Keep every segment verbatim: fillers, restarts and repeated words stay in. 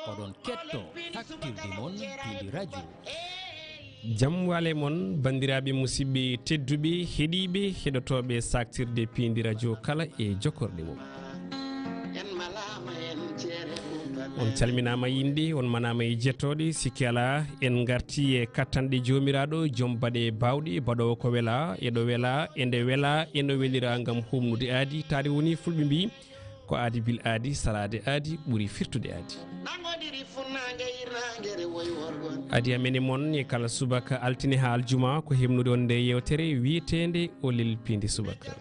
Oɗon ketto haktirde mon Piindi Radio. Jam wale mon, banndiraaɓe musidɓe tedduɓe, heɗiiɓe, heɗotooɓe saktirde Piindi Radio kala e jokkorɗe mum. On calminaama yinde, on manaama e jettooɗe, sikki alaa, en ngarti e kattanɗe Joomiraaɗo, joom baɗe baawɗe, baɗoowo ko welaa, eɗo welaa, ende welaa, eno welira ngam humnude aadi. Taade woni Fulɓe mbii, ko aadi bil aadi, salaade aadi ɓuri firtude aadi. Aadi amen e mon e kala subaka altine haa aljuma ko hemnude on nde yewtere wiyeteende Olel Piindi Subaka.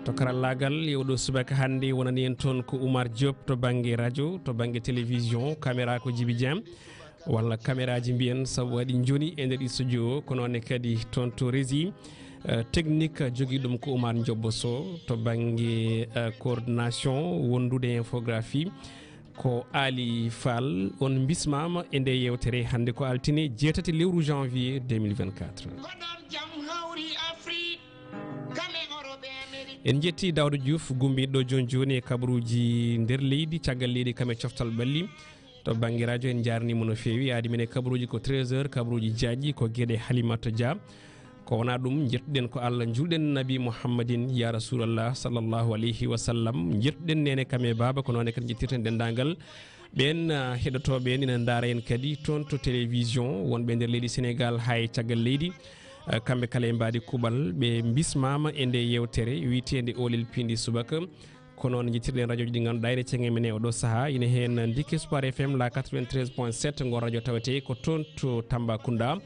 To karallaagal e oɗo subaka hannde wonani en toon ko Oumar Diop to bannge radio, to bannge télévision, caméra ko Djiby Dieng. Walla caméraji mbiyen, sabu waɗi joni e nder studio o, ko noon ne kadi toon to régie, eh, technique jogii ɗum ko Oumar Diop Sow, to bannge, eh, coordination wondude e infographie ko Ali Fall. On mbismaama e nde yewtere hannde ko altine jeetati lewru janvier deux mille vingt-quatre. En njetti Daouda Diouf, gumbiɗo joni joni e kabaruji nder leydi, caggal leydi kam e coftal ɓalli. To bannge radio en njaarniima no feewi. Aadi men e kabaruuji ko treize heures, kabaruuji jaaƴɗi ko geɗe Halimata Dia. Ko wonaa ɗum, njettuɗen ko Allah, njuulɗen Nabi Muhammadin, ya Rasulallah, sallallahu alayhi wa sallam. Njettuɗen neene kam e baaba, ko noon e kadi njettirten denndaangal ɓeen, ah, heɗotooɓe en ina ndaara en kadi toon to télévision, wonɓe nder leydi Sénégal haa e caggal leydi. Ah, kamɓe kala e mbaadi kuuɓal, ɓe mbismaama e nde yewtere wiyeteende Oolel Piindi Subaka. Ko noon njettirɗen radiooji ɗi ngannduɗaa ene ceŋe men e oɗo sahaa. Ine heen Ndike Espoir F M la quatre-vingt-treize point sept, ngoon radio tawetee ko toon to Tambacounda.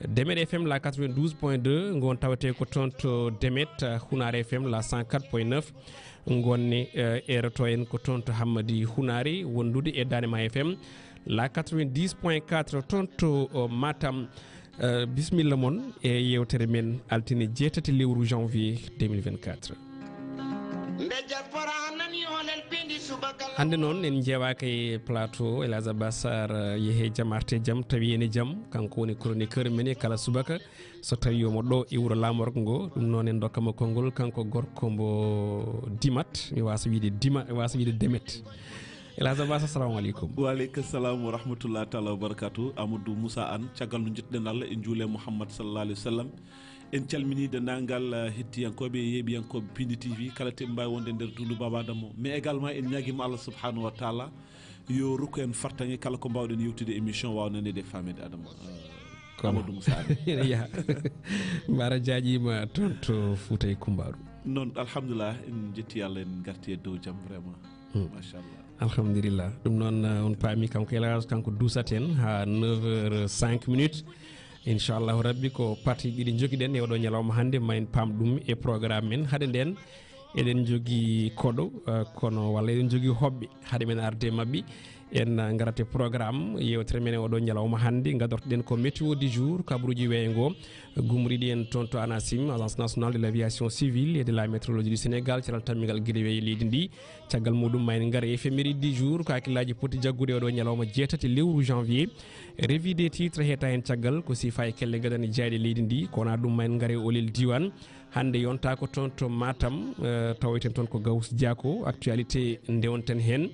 Demet F M la quatre-vingt-douze point deux, ngoon tawetee ko toon to Demet. Hunaare F M la cent quatre point neuf, ngoon ne, eh, eerotoo en ko toon to Hammadi Hunaare, wondude e Daande Maayo F M la quatre-vingt-dix point quatre toon to, oh, Matam. Eh, bisimilla mon e yewtere men altine jeetati lewru janvier deux mille vingt-quatre. Hannde noon en njeewaaka e plateau, El Hadj Abbas Sarr, eh, yehe jam arte jam, tawi ene jam. Kanko woni chroniqueur men e kala subaka, so tawi omo ɗo e wuro laamorgo ngo. Ɗum noon en ndokkamo konngol, kanko gorko mbo Dimat, mi waasa wiide Dima, mi waasa wiide Demet. El Hadj Abbas, assalamu aleykum. Wa aleykum salam wa rahmatullahi taala wa barakatuh. Amadou Moussa Anne, caggal no njettuɗen Allah, en njuule Mouhammad sallallahu alayhi wa sallam. En calmini denndaangal, eh, hettiyankooɓe e yeeɓiyankooɓe Piindi T V, kala to ɓe mbaawi wonde nder dundu Baba Adama. Mais également, en ñaagiima Allah subhanahu wa taala yo rokku en fartaŋŋe kala ko mbaawɗen yewtude émission waawa naneede e faameede Adama. Eh, Kono. Amadou Moussa Anne. Ya. Mbaara jaajiima toon to Fuuta e Kumbaaru. Noon, alhamdulillah, en njetti Allah, en ngarti e dow jam, vraiment. Hmm. Machallah. Alhamdulillah. Ɗum noon, eh, on paami kanko El Hadj, kanko duusat en haa neuf heures cinq minutes. Inchallahu Rabbi, ko partie ɗiɗi njogiɗen e oɗo ñalawma hannde, ma en paam ɗum e programme men. Hade nden, eɗen njogii koɗo, eh, kono walla eɗen njogii hoɓɓe. Hade men arde e maɓɓe, en, eh, ngarate programme yewtere men e oɗo ñalawma hannde. Ngadortoɗen ko météo du jour, kabaruuji weeyo ngo. Gumriɗi en toon to ANACIM, Agence Nationale de l'Aviation Civile et de la Météorologie du Sénégal, caral tammingal guideweyi leydi ndi. Caggal muɗum, ma en ngar e éphéméride du jour, ko hakkillaaji poti jaggude oɗo ñalawma jeetati lewru janvier. Revue des titres heeta heen caggal, ko sifa e kelle gadane jeyɗe leydi ndi. Ko wonaa ɗum, ma en ngar e olel diiwaan. Hannde yonta ko toon to Matam, eh, tawoyten toon ko Gawus Diako, actualité ndewonten heen.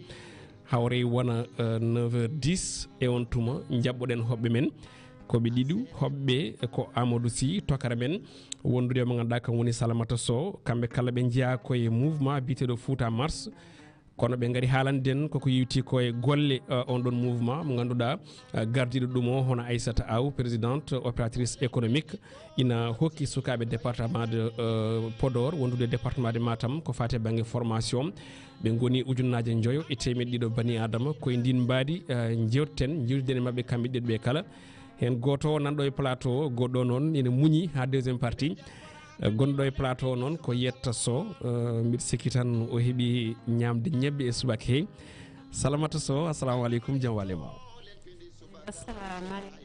Hawre wona, eh, neuf heures dix e on tuma, njaɓɓoɗen hoɓɓe men. Ko ɓe ɗiɗo, hoɓɓe ko Amadou Sy, tokara men, wondude e mo ngannduɗaa kam woni Salamata Sow. Kamɓe kala ɓe njeyaa ko e mouvement biyeteeɗo Fouta Mars. Kono ɓe ngari haalande en koko yewti ko e golle, eh, on ɗon mouvement mo ngannduɗaa, eh, gardiiɗo ɗum o hono Aissata Aw, présidente opératrice économique, ina hokki sukaaɓe département de, eh, Podor, wondude département de Matam, ko faati e bannge formation. Ɓe ngoni ujunnaaje njoyo e teemeɗɗe ɗiɗo bani Adama. Ko e ndin mbaadi, eh, njewten, njewtiden e maɓɓe kamɓe ɗiɗo ɓe kala. Heen gooto o nanɗo e plateau o, goɗɗo o noon ene muñi haa deuxième partie. Eh, gonɗo e plateau o noon ko Yetta Sow. Eh, mbiɗa sikki tan o heɓi ñaamde ñebbe e subaka he. Salamata Sow, assalamu aleykum, jam wale ma. Assalamu aleykum.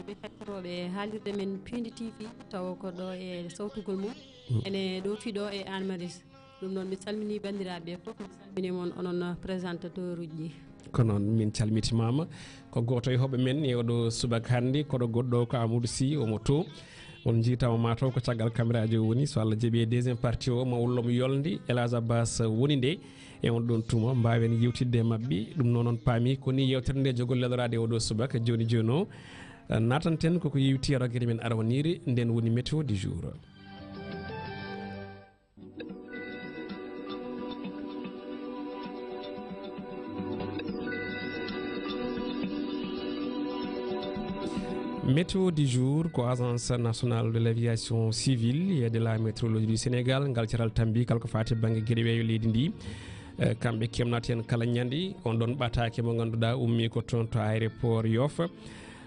Ɓe heɗotooɓe haalirde men Piindi T V, tawa ko ɗo e sawtugol mum. Mm. Ene ɗo fii ɗo e Anne Maris. Ɗum noon, mi salminii banndiraaɓe fof, mi salminii mon onon présentateur uji ɗi. Ko noon, min calmitimaama. Ko gooto e hoɓɓe men e oɗo subaka hannde, koɗo goɗɗo ko Amadou Sy, omo to. On njiitaama mataw ko caggal kameraaji o woni, so Allah jaɓi e deuxième partie o, ma ullomo yolnde, El Hadj Abbas woni nde. E on ɗon tuma, mbaawen yewtidde e maɓɓe. Ɗum noon, on paami ko ni yewtere nde jogol leloraade oɗo subaka. Jooni jooni o, natanten koko yewti e rogere men aranere, nden woni météo du jour. Météo du jour ko Agence nationale de l'aviation civile et de la météorologie du Sénégal, ngal caral tambi kala ko faati bannge geɗe weeyo leydi ndi. Eh, kamɓe kemnata heen kala ñande, on ɗon ɓataake mo ngannduɗaa ummii ko toon to aéroport Yoff.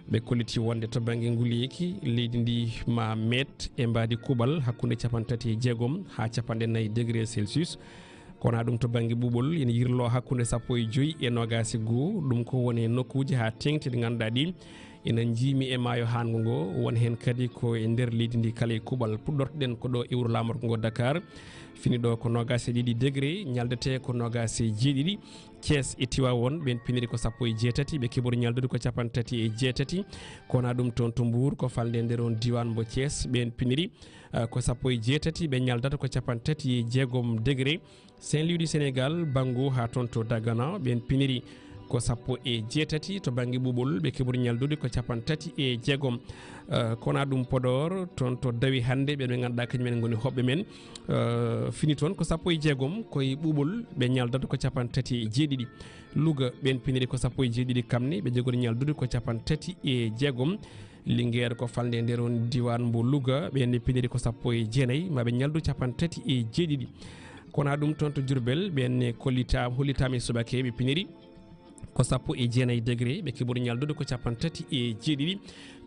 Ɓe kolliti wonde to bannge nguleeki, leydi ndi ma meet e mbaadi kuuɓal hakkunde capanɗe tati e jeegom haa capanɗe nayi degré Celsius. Kono ɗum to bannge ɓuuɓol ina yirlo hakkunde sappo e joy e noogaas e goo. Ɗum ko woni e nokkuuji haa teeŋti ɗi ngannduɗaa ɗi ina njiimi e maayo haango ngo, won heen kadi ko e nder leydi ndi kala e kuuɓal. Puɗɗortoɗen ko ɗo e wuro laamorgo ngo Dakar. Fini ɗo ko noogaas e ɗiɗi degré, ñaldetee ko noogaas e jeeɗiɗi. Thiès e Tivaouane, ɓeen piniri ko sappo e jeetati, ɓe keɓori ñaldude ko capanɗe tati e jeetati. Kono ɗum toon to Mbour, ko falnde e nder on diiwaan mbo Thiès, ɓeen piniri, eh, ko sappo e jeetati, ɓe ñaldata ko capanɗe tati e jeegom degré. Saint-Louis du Sénégal, Bangu haa toon to Dagana, ɓeen piniri ko sappo e jeetati, to bannge ɓuuɓol, ɓe keɓori ñaldude ko capanɗe tati e jeegom. Eh, kono ɗum Podor, toon to Dawi hannde, ɓeen ɓe ngannduɗaa kañum en ngoni hoɓɓe men, eh, fini toon ko sappo e jeegom, ko e ɓuuɓol, ɓe ñaldata ko capanɗe tati e jeeɗiɗi. Louga, ɓeen piniri ko sappo e jeeɗiɗi kamne, ɓe jogori ñaldude ko capanɗe tati e jeegom. Linguère ko falnde e nder on diiwaan mbo Louga, ɓeen piniri ko sappo e jeenayi, ma ɓe ñaldu capanɗe tati e jeeɗiɗi. Kono ɗum toon to Diourbel, ɓeen ne kollitaama, hollitaama e subaka ɓe piniri ko sappo e jeenayi degré, ɓe keɓori ñaldude ko capanɗe tati e jeeɗiɗi.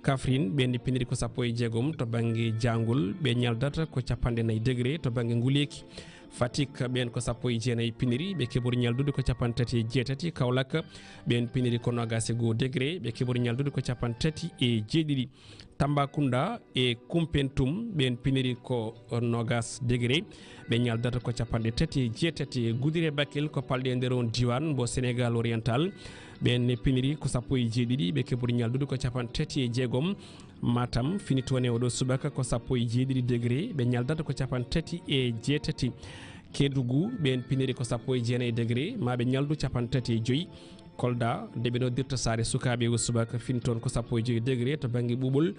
Kaffrine, ɓeen piniri ko sappo e jeegom to bannge jaangol, ɓe ñaldata ko capanɗe nayi degré to bannge nguleeki. Fatick, ɓeen ko sappo e jeenayi piniri, ɓe keɓori ñaldude ko capanɗe tati e jeetati. Kaolack, ɓeen piniri ko noogaas e goo degré, ɓe keɓori ñaldude ko capanɗe tati e jeeɗiɗi. Tambacounda e Koumpentoum, ɓeen piniri ko noogaas degré, ɓe ñaldata ko capanɗe tati e jeetati. Goudiry e Bakel ko palɗe e nder on diiwaan mbo Sénégal oriental, ɓeen piniri ko sappo e jeeɗiɗi, ɓe keɓori ñaldude ko capanɗe tati e jeegom. Matam fini toon e oɗo subaka ko sappo e jeeɗiɗi degré, ɓe ñaldata ko capanɗe tati e jeetati. Kédougou, ɓeen piniri ko sappo e jeenayi degré, ma ɓe ñaldu capanɗe tati e joy. Kolda, nde ɓe noddirta saare sukaaɓe o subaka, fini toon ko sappo e joy degré, to bannge ɓuuɓol,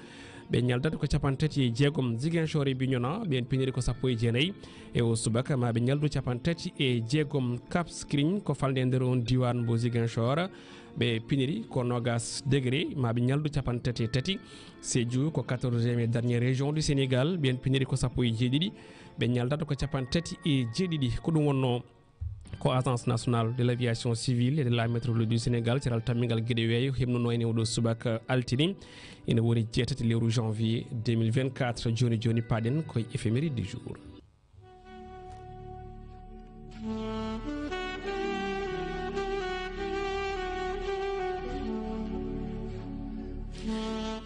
ɓe ñaldata ko capanɗe tati e jeegom. Ziguinchor e Bignona, ɓeen piniri ko sappo e jeenayi e o subaka, ma ɓe ñaldu capanɗe tati e jeegom. Cap Skirring ko falnde e nder on diiwaan mbo Ziguinchor, ɓe piniri ko noogaas degré, ma ɓe ñaldu capanɗe tati e tati. Sédhiou ko quatorzième et dernière région du Sénégal, ɓeen piniri ko sappo e jeeɗiɗi, ɓe ñaldata ko capanɗe tati e jeeɗiɗi. Ko ɗum wonnoo ko Agence nationale de l'aviation civile et de la météorologie du Sénégal, caral tammingal geɗe weeyo, heɓnunoo en e oɗo subaka altine, ina woni jeetati lewru janvier deux mille vingt-quatre. Jooni jooni paaɗen koye éphéméride du jour.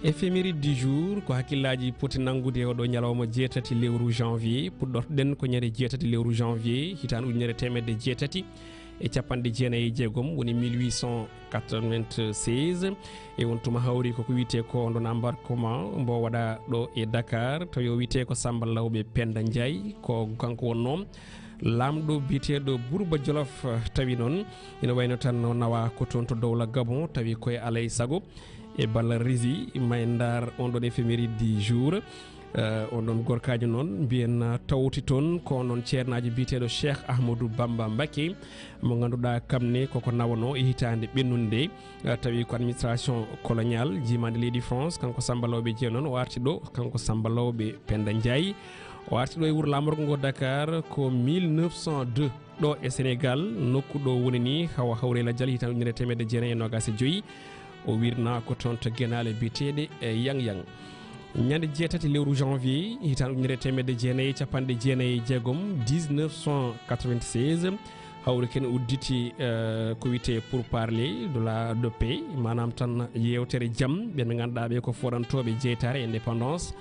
Éphéméride du jour ko hakkillaaji poti nanngude e oɗo ñalawma jeetati lewru janvier. Puɗɗortoɗen ko ñande jeetati lewru janvier, hitaande ujunere teemedde jeetati e capanɗe jeenayi e jeegom, woni mille huit cent quatre-vingt-seize. E on tuma hawri koko wiyetee ko ndon embarquement mbo waɗa ɗo e Dakar, tawi o wiyetee ko Samba Lawɓe Penda Ndiaye, ko kanko wonnoo laamɗo biyeteeɗo Bourba Jolof. Tawi noon ina wayno tan o nawa ko toon to dowla Gabon, tawi koye alay sago e ballal régie ma en ndaar on ɗon éphéméride du jour. Eh, on ɗon gorkaajo noon mbiyen, eh, tawti toon ko on ɗon ceernaajo biyeteeɗo Cheikh Ahmadou Bamba Mbacké, mo ngannduɗaa kam ne koko nawano e hitaande ɓennunde nde. Eh, tawi ko administration coloniale jiimaande leydi France, kanko Samba Lawɓe Dieng noon o arti ɗo, kanko Samba Lawɓe Penda Ndiaye. O arti ɗo e wuro laamorgo ngo Dakar ko mille neuf cent deux. Ɗo e Sénégal, nokku ɗo woni ni hawa hawre lajal hitaande ujunere teemedde jeenayi e noogaas e joy. O wirna ko toon to genaale biyeteeɗe e Yang Yang. Ñande jeetati lewru janvier hitaande ujunere teemedde jeenayi e capanɗe jeenayi e jeegom, dix-neuf cent quatre-vingt-seize, hawri ken udditi, eh, ko wiyetee pourparlers de la, de paix, maanaam tan yeewtere jam, ɓe ɓe ngannduɗaa ɓe ko fodantooɓe jeytaare indépendance,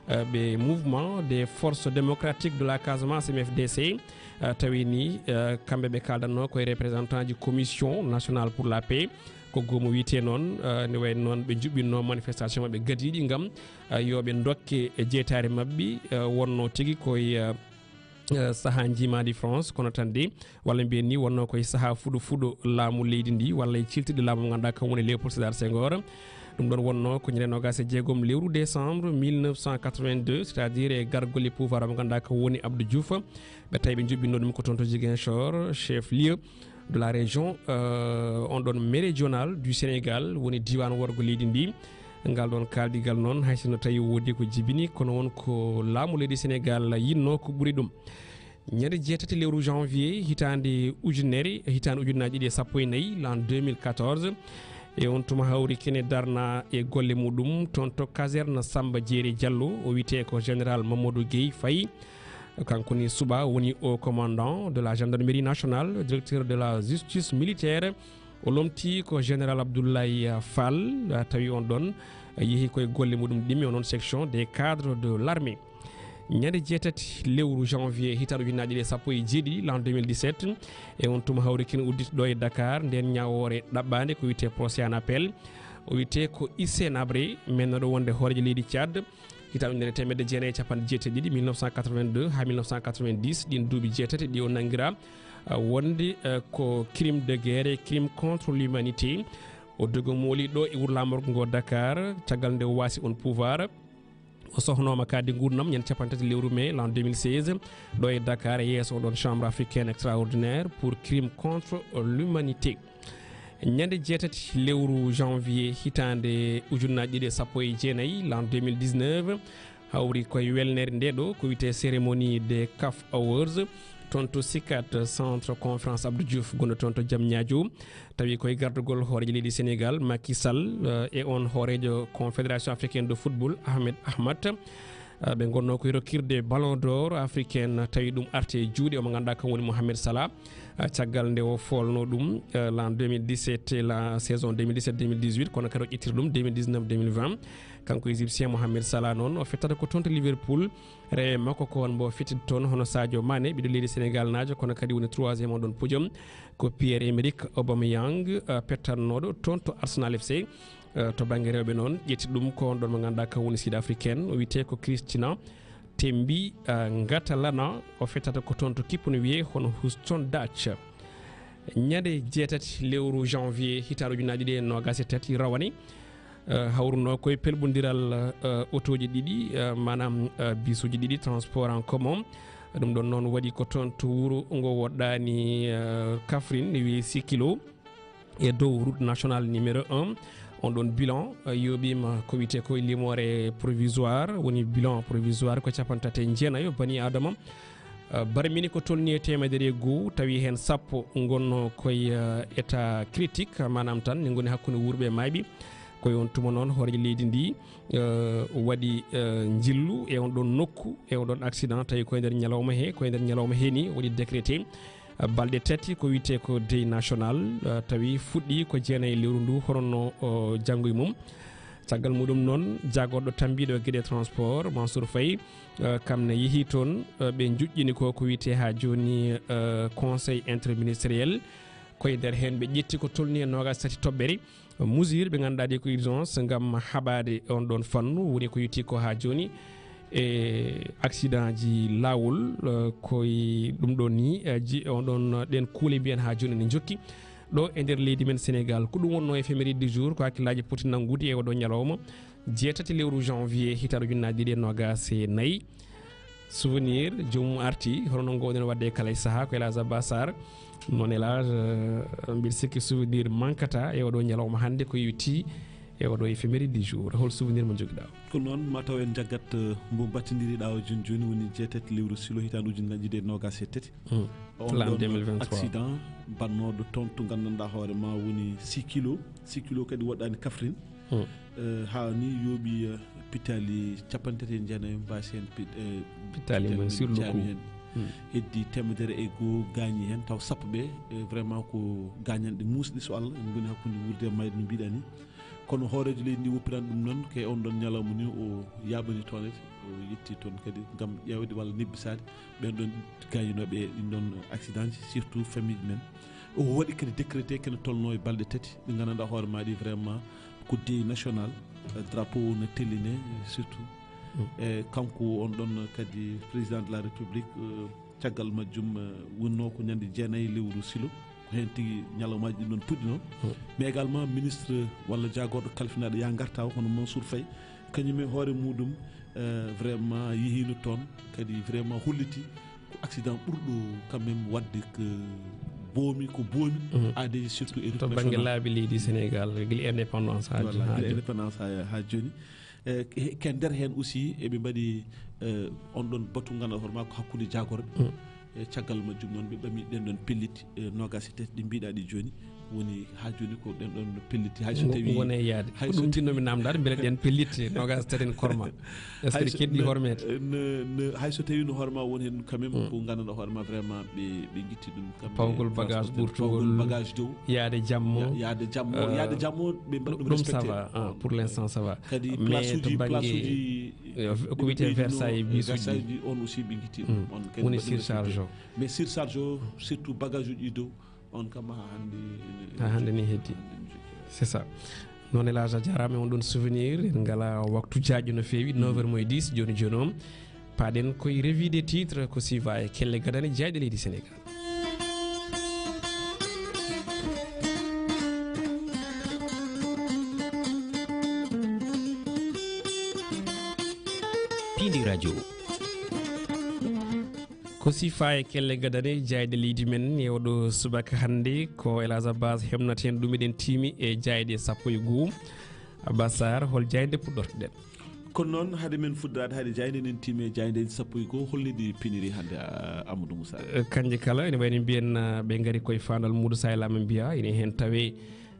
eh, ɓe Mouvement des Forces Démocratiques de la Casamance, M F D C. Eh, tawi ni, eh, kamɓe ɓe kaaldanno koye représentant ji Commission Nationale pour la Paix, Ko goomu wiyetee noon, eh, ne wayi noon ɓe njuɓɓinnoo manifestation maɓɓe gadiiɗi ngam, eh, yo ɓe ndokke e jeytaare maɓɓe, eh, wonnoo tigi koye, eh, eh, sahaa njiimaandi France, kono tan de, walla mbiyen ni, wonnoo koye sahaa fuɗo fuɗo laamu leydi ndi, walla e ciltiɗe laamu mo ngannduɗaa kam woni Léopold Sédar Senghor. Ɗum ɗoon wonnoo ko ñande noogaas e jeegom lewru décembre mille neuf cent quatre-vingt-deux, c'est-à-dire e gargol e pouvoir mo ngannduɗaa kam woni Abdou Diouf. Ɓe tawi ɓe njuɓɓinnoo ɗum ko toon to Ziguinchor, chef-lieu de la région, euh, on ɗon méridional du Sénégal, woni diiwaan worgo leydi ndi. Ngal ɗoon kaaldigal noon, hay sinno tawi woodi ko jibini, kono won ko laamu leydi Sénégal yinnoo ko ɓuri ɗum. Ñande jeetati lewru janvier hitaande ujunere, hitaande ujunnaaji ɗiɗi e sappo e nayi, l'an deux mille quatorze, e on tuma hawri kene darna e golle muɗum toon to caserne Samba Jeeri Diallo, o wiyetee ko général Mamadou Guèye Faye. Kanko ni suɓaa woni haut commandant de la gendarmerie nationale, directeur de la justice militaire. O lomtii ko général Abdoulaye Fall, tawi on ɗoon yehi koye golle muɗum ɗimme, o noon section des cadres de l'armée. Ñande jeetati lewru janvier hitaande ujunnaaji ɗiɗi e sappo e jeeɗiɗi, l'an deux mille dix-sept, e on tuma hawri kene udditi ɗo e Dakar ndeen ñaawoore ɗaɓɓaande ko wiyetee procès en appel. O wiyetee ko Hissène Habré, mennoɗo wonde hooreejo leydi Tchad, hitaande ujunere e teemedde jeenayi e capanɗe jeetati e ɗiɗi, mille neuf cent quatre-vingt-deux haa mille neuf cent quatre-vingt-dix, ɗiin duuɓi jeetati ɗi o nanngiraa, ah, wonde, eh, ko crime de guerre et crime contre l'humanité. O dogi mooli ɗo e wuro laamorgo ngo Dakar, caggal nde o waasi on pouvoir. O sohnooma kadi nguurndam ñande capanɗe tati lewru mai l'an deux mille seize, ɗo e Dakar e yeeso oɗon chambre africaine extraordinaire pour crime contre l'humanité. Ñande jeetati lewru janvier hitaande ujunnaaji ɗiɗi e sappo e jeenayi, l'an deux mille dix-neuf, hawri koye welnere nde ɗo, ko wiyetee cérémonie des CAF Awards, toon to CICAD, Centre Conférence Abdou Diouf, gonɗo toon to Diamniadio. Tawi koye gardagol hooreejo leydi Sénégal, Macky Sall, eh, e on hooreejo Confédération Africaine de Football, Ahmed Ahmad. Eh, ɓe ngonnoo koye rokkirde Ballon d'Or africaine, tawi ɗum arti e juuɗe omo ngannduɗaa kam woni Mohamed Salah. Eh, caggal nde o foolnoo ɗum, eh, l'an deux mille dix-sept e la saison deux mille dix-sept deux mille dix-huit, kono kadi o ƴettiri ɗum deux mille dix-neuf deux mille vingt. Kanko Égyptien Mohamed Salah noon, o fettata ko toon to Liverpool. Rewe makko ko won mbo fettiɗo toon hono Sadio Mané, ɓiɗɗo leydi Sénégal naajo, kono kadi woni troisième on ɗon podium. Ko Pierre-Emerick Aubameyang, eh, pettannooɗo toon to Arsenal F C. Eh, to bannge rewɓe noon, ƴetti ɗum ko on ɗon mo ngannduɗaa kam woni Sud Africaine, o wiyetee ko Christina Tembi, eh, Ngatalana, o fettata ko toon to kippu no wiyee hono Houston Dutch. Ñande jeetati lewru janvier hitaande ujunnaaji ɗiɗi e noogaas e tati rawani, eh, hawrunoo koye pelɓondiral, eh, otooji ɗiɗi, eh, maanaam, eh, bisuuji ɗiɗi, transport en commun. Ɗum ɗoon noon waɗi ko toon to wuro ngo woɗɗaani, eh, Kaffrine, ne wiyee Sikilo, e dow route nationale numéro un. On ɗoon bilan, eh, yooɓiima ko wiyetee ko limoore provisoire, woni bilan provisoire ko capanɗe tati e jeenayo bani Aadama. Eh, barmini ko tolnii e teemedere e goo, tawi heen sappo ngonnoo koye, eh, état critique, maanaam tan ne ngoni hakkunde wuurɓe e maayɓe. Koye on tuma noon, hooreejo leydi ndi, eh, waɗi, eh, njillu e on ɗon nokku, e on ɗon accident, tawi koye nder ñalawma he, koye nder ñalawma he ni waɗi décrété, eh, balɗe tati ko wiyetee ko deuil national, eh, tawi fuɗɗii ko jeenayi lewru ndu, hono no, o, janngo e mum. Caggal muɗum noon, jaagorɗo tammbiiɗo e geɗe transport, Mansour Faye, eh, kam ne yehi toon, eh, ɓe njuƴƴini ko, ko wiyetee haa jooni, eh, conseil interministériel. Koye nder heen ɓe ƴetti ko tolnii e noogaas tati toɓɓere, mesure ɓe ngannduɗaa ɗi ko urgence ngam haɓaade on ɗon fannu, woni ko yettii ko haa jooni e accident ji laawol, eh, koye ɗum ɗon ni, eh, ji-, on ɗon, eh, ɗen kuule mbiyen haa jooni ne njokki ɗo e nder leydi men Sénégal. Ko ɗum wonnoo éphéméride du jour, ko hakkillaaji poti nanngude e oɗo ñalawma, jeetati lewru janvier, hitaande ujunnaaji ɗiɗi e noogaas e nayi. Souvenir, joomum arti, hono no ngoowɗen waɗde e kala e sahaa, ko El Hadj Abba Sarr. Noon El Hadj, eh, mbiɗa sikki souvenir mankata e oɗo ñalawma hannde ko yowiti e oɗo éphéméride du jour. Hol souvenir mo njogiɗaa? Ko noon, ma taw en njaggat, eh, mbo mbattindiriɗaa o jooni jooni, woni jeetati lewru silo hitaande ujunnaaji ɗiɗi e noogaas e tati. Hmm. On L'an ɗon deux mille vingt-trois. Accident bannooɗo toon to nganndanɗaa hoore ma woni six kilo. Six kilo kadi woɗɗaani Kaffrine. Hmm. Eh, haa ni yooɓi, eh, pittaali capanɗe tati e jeenayi mbaasi heen pit-, eh, Pittaali pittaali mum mum sur le caabi coup. Heen. Hmm. Heddi teemedere e goo gaañi heen, taw sappo ɓe, eh, vraiment ko gaañanɗe muusɗe, so Allah, en ngoni hakkunde wuurde e mayde no mbiɗa ni. Kono hooreejo leydi ndi woppirani ɗum noon, ke on ɗon ñalawma ni o yaaɓani toon, o yetti toon kadi ngam ƴeewde walla nebbisaade ɓeen ɗon gaañinooɓe e ɗin ɗon accident ji, surtout famille men. O waɗi kadi décrété kene tolno e balɗe tati, ɗi nganndanɗaa hoore maa ɗi vraiment ko deuil national, eh, drapeau o no telline surtout. E kanko on ɗon kadi président de la République, eh, caggal majjum, eh, wonnoo ko ñande jeenayi lewru silo, ko heen tigi ñalawmaaji ɗin ɗon puɗɗinoo. Mais également ministre walla jaagorɗo kalfinaaɗo yaa ngartaa o, hono Mansour Faye, kañum e hoore muɗum, eh, vraiment yehiino toon, kadi vraiment holliti ko accident ɓurɗo quand même waɗde ko boomi, ko boomi, mhm, aade surtout e to bannge laabi leydi Sénégal, gila indépendance haa, voilà, haa gila jooni. Indépendance haa, haa jooni. Eh, ke, ke nder heen aussi, eɓe mbaɗi, eh, on ɗon batu ngannduɗaa hoore maa ko hakkunde jaagorɓe. Mm. E caggal majjum noon, ɓe ɓami ɗen ɗon pellitte, eh, noogaas e tati ɗi mbiɗaa ɗi jooni. Woni haa jooni ko ɗen ɗon pellitte. Hay so ngo-, tawi ngone yaade. Hay ko so ɗum ta- njiɗnoomi naamndaade, mbele ɗen pellitte noogaas e tati en korma. Est-ce que ɗi keɗɗi hormeede? No, no, hay so tawi no hoore maa won heen quand même, mm, ko ngannduɗaa hoore maa vraiment ɓe, ɓe ngitti ɗum. Kamɓe pawgol bagage transporteur, ɓurtugol pawgol bagage dow. Yaade jammo. Ya-, yaade jammo, euh, yaade jammo, ɓe mbaɗi ɗum, ɗum ça respecté. Va, ah, pour l'instant, ça va. Kadi mais place uji, to bannge, place uji, eh, ko wiyetee Versailles, bus uji. Versailles on aussi ɓe ngitti ɗum. Mm. On kadi woni mbaɗi surcharge respecté. O. Mais surcharge o, surtout bagage uji dow, on kam haa hannde ene, haa hannde ni heddi. Haa hannde ni heddi. C'est ça. Noon, El Hadj, a jaaraama e on ɗon souvenir. En ngalaa waktu jaajɗo no feewi, neuf heures moins dix jooni jooni o. Paaɗen koye revue des titres, ko siifa e kelle gadane jaayɗe leydi Sénégal. Piindi Radio. Ko siifa e kelle gadane jaayɗe leydi men e oɗo subaka hannde, ko El Hadj Abbas heɓnata en ɗum, eɗen tiimi e jaayɗe sappo e goo. Abbas Sarr, hol jaaynde puɗɗortoɗen? Kono noon, hade men fuɗɗoraade, hade jaaynde, eɗen tiimi e jaaynde sappo e goo, holno ɗi piniri hannde, a, Amadou Moussa? Eh, kanje kala, ene wayno mbiyen, ah, ɓe ngari koye faandal muudo, so a yalama mbiya, ene heen tawe,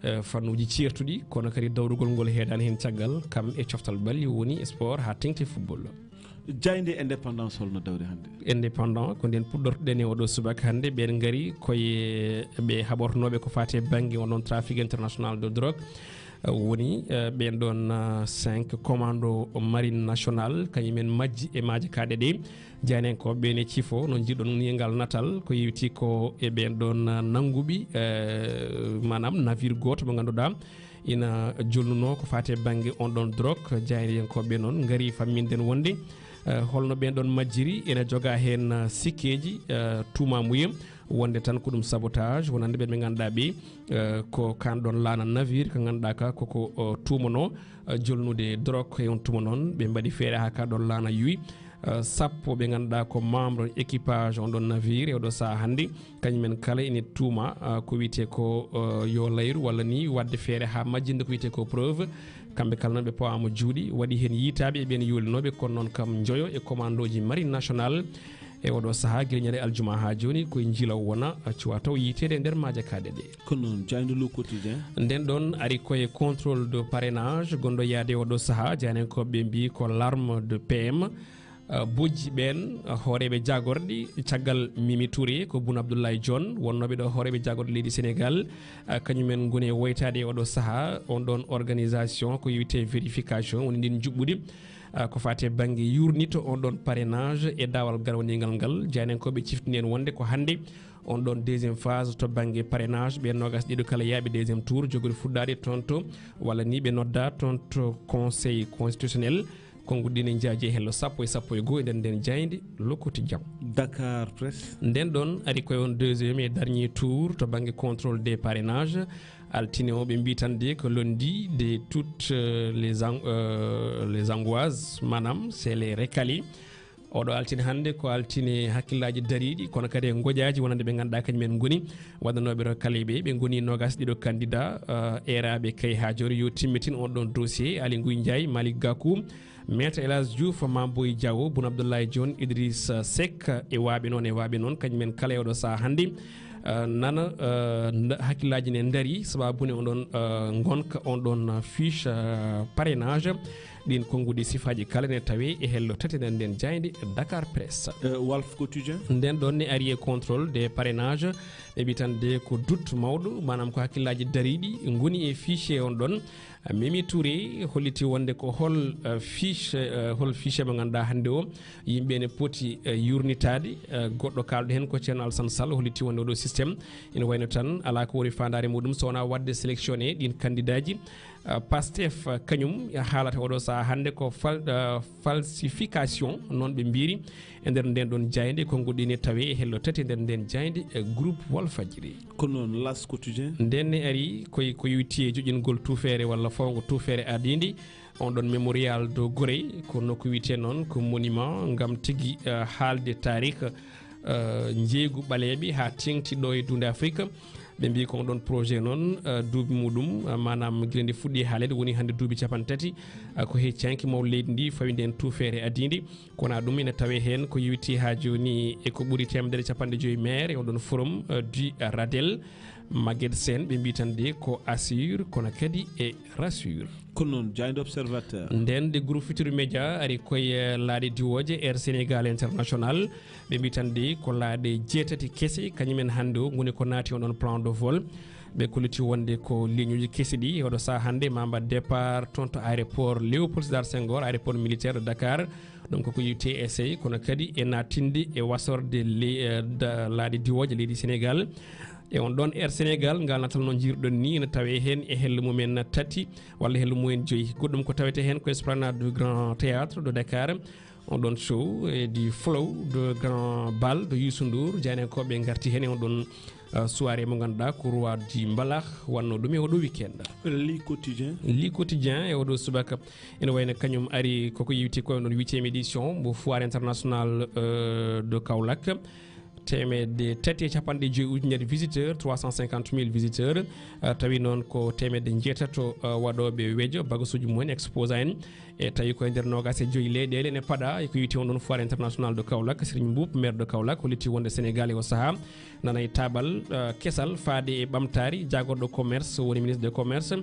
eh, fannuuji ceertuɗi, kono kadi dawrugol ngol heedaani heen caggal, kam e coftal balli woni sport haa teŋti football. Jaaynde Indépendance holno dawri hannde? Indépendant, ko ndeen puɗɗortoɗen e oɗo subaka hannde. Ɓeen ngari koye ɓe haɓortonooɓe ko faati e bannge on ɗon trafic international de drogue, eh, woni, eh, ɓeen ɗoon, eh, cinq commando marine nationale, kañum en majji e maaje kaaɗe ɗe. Jaayndiyankooɓe ɓe ne cifo, no njiɗon ni ngal natal, ko yewti ko e ɓeen ɗoon, eh, nannguɓi, eh, maanaam navire gooto mo ngannduɗaa ina jolnunoo ko faati e bannge on ɗon drogue. Jaayndiyankooɓe noon ngari famminden wonde, eh, holno ɓeen ɗoon majjiri, ena jogaa heen, eh, sikkeeji, eh, tuumaamuye wonde tan ko ɗum sabotage, wonande ɓeen ɓe ngannduɗaa ɓe, eh, ko kaan ɗoon laana navire, ko ngannduɗaa ka koko, o, tuumanoo, eh, jolnude drogue e on tuma noon, ɓe mbaɗi feere haa ka ɗoon laana yuwi. Eh, sappo ɓe ngannduɗaa ko membre équipage on ɗon navire e oɗo sahaa hannde, kañum en kala ene tuuma, eh, ko wiyetee ko, eh, yo layru walla ni waɗde feere haa majjinde ko wiyetee ko preuve. Kamɓe kala noon ɓe pawaama juuɗe, waɗi heen yiytaaɓe e ɓeen yoolinooɓe, kono noon kam njoyo e commandooji marine nationale e oɗo sahaa, gila ñande aljuma haa jooni, koye njiilaw wona, cuwa taw yiyteede e nder maaje kaaɗe ɗe. Kono noon, jaaynde Le Quotidien. Nden ɗoon ari koye contrôle de parrainage gonɗo yaade oɗo sahaa, jaayndiyankooɓe ɓe mbiyi ko l'arme de P M. Uh, bojji ɓeen, uh, hooreeɓe jaagorɗe, caggal Mimi Touré, ko Boun Abdallah Dionne, wonnooɓe ɗo hooreeɓe jaagorɗe leydi Sénégal, uh, kañum en ngoni e woytaade e oɗo sahaa, on ɗoon organisation ko yowitee vérification, woni ndin juɓɓudi, uh, ko faati e bannge yuurnito on ɗoon parrainage e daawal garwaniingal ngal. Jaayndiyankooɓe ciftini en wonde ko hannde on ɗoon deuxième phase to bannge parrainage, ɓe noogaas ɗiɗo kala yaaɓe deuxième tour, jogori fuɗɗaade toon to, walla ni ɓe nodda toon to Conseil constitutionnel. Konnguɗi ɗi ne njaaji e hello sappo e sappo e goo e nder nden jaaynde Le Quotidien. Dakar Presse. Nden ɗoon ari koye on deuxième et dernier tour to bannge contrôle des parrainages. Altine o ɓe mbiyi tan de ko lundi de toutes, euh, les an-, euh, les angoisses, maanaam c'est les récalés. Oɗo altine hannde ko altine hakkillaaji dariiɗi, kono kadi e ngoƴaaji wonande ɓe ngannduɗaa kañum en ngoni waɗanooɓe récalé ɓe. Ɓe ngoni noogaas ɗiɗo candidat, euh, eeraaɓe kay haa jooni yo timmitin on ɗoon dossier. Aly Ngouille Ndiaye, Malick Gakou, Maître El Hadj Diouf, Mame Boye Diao, Boun Abdallah Dionne, Idrissa Seck, e waaɓe noon, e waaɓe noon, kañum en kala e oɗo sahaa hannde, eh, nana, eh, nda-, hakkillaaji ne ndarii, sabaabu ne on ɗoon, eh, ngonka on ɗoon, eh, fiche, eh, parrainage. Ɗin konnguɗi sifaaji kala ne tawee e hello tati nden nden jaaynde Dakar Presse. Euh, Walf Quotidien. Nden ɗon ne ari e contrôle des parrainages, ɓe mbi tan de ko doute mawɗo, maanaam ko hakkillaaji dariiɗi ngoni e fichier on ɗon. Mimi Touré holliti wonde ko hol, eh, fiche, eh, hol fichier mo ngannduɗaa hannde o yimɓe ne poti, eh, yurnitaade. Eh, goɗɗo kaalɗo heen ko Ceerno Alassane Sall holliti wonde oɗo système ina wayno tan alaa ko woni faandaare muɗum so wonaa waɗde sélectionné ɗin kandidaaji. Eh, Pastef, eh, kañum haalata oɗo sahaa hannde ko fal-, eh, falsification, noon ɓe mbiri. E nder nden ɗon jaaynde, konnguɗi ne tawee e hello tati e nder nden jaaynde e groupe Walfadjri. Ko noon L'As Quotidien. Nden ne ari koye ko yowiti e joƴingol tuufeere walla fawngo tuufeere ardiindi, on ɗon Mémorial de Gorée, ko nokku wiyetee noon ko monument ngam tigi, eh, haalde taarikh, eh, njeeygu ɓaleeɓe haa teeŋti ɗo e duunde Afrik. Ɓe mbi ko on ɗon projet noon, eh, duuɓi muɗum, eh, maanaam gila nde fuɗɗi haaleede woni hannde duuɓi cappanɗe tati, eh, ko he caanki mawɗo leydi ndi fawi nden tuufeere ardiindi. Kono ɗum ina tawee heen ko yowiti haa jooni e ko ɓuri teemedere e cappanɗe joyi maire e on ɗon forum, eh, du Radel. Maguette Sène ɓe mbi tan de ko assure kono kadi e rassure. Ko noon, jaaynde Observateur. Nden de groupe Futurs Médias ari koye, eh, laaɗe diwooje Air Sénégal International. Ɓe mbi tan de ko laaɗe jeetati kese, kañumen hannde o ngoni ko naati on ɗon plan de vol. Ɓe kolliti wonde ko ligne uji kesi ɗi, oɗo sahaa hannde ma mbaɗ départ toon to aéroport Léopold Sédar Senghor, aéroport militaire de Dakar. Ɗum koko yowiti T S A, kono kadi e naatinde e wasorde le-, eh, da-, laaɗe diwooje leydi Sénégal. E on ɗon Air Sénégal, ngal natal no njirɗon ni, ene tawee heen e hello mumen tati walla hello mumen joyi. Goɗɗum ko tawetee heen ko Esplanade du Grand Théâtre de Dakar, on ɗon show, e du Flow de Grand Bal de Youssou Ndour. Jaayndiyankooɓe ngarti heen e on ɗon, uh, soirée mo ngannduɗaa ko roi du mbalax wonno ɗum e oɗo weekend. Le Quotidien. Le Quotidien e oɗo subaka ene wayno kañum ari koko yewti ko on ɗon huitième édition mo foire internationale, euh, de Kaolack. Teemedde tati e capanɗe joyi ujunere visiteur, trois cent cinquante mille visiteurs. Uh, tawi noon ko teemedde njeetato, uh, waɗooɓe wejo, bagasuuji mumen, exposant en. E tawi ko e nder noogaas e joyi leyɗeele ene paɗa e ko yowiti on ɗon foire international de Kaolack. Serigne Mboup, maire de Kaolack, holliti wonde Sénégal e o sahaa nana e taabal, uh, kesal faade e ɓamtaari. Jaagorɗo commerce woni ministre de commerce,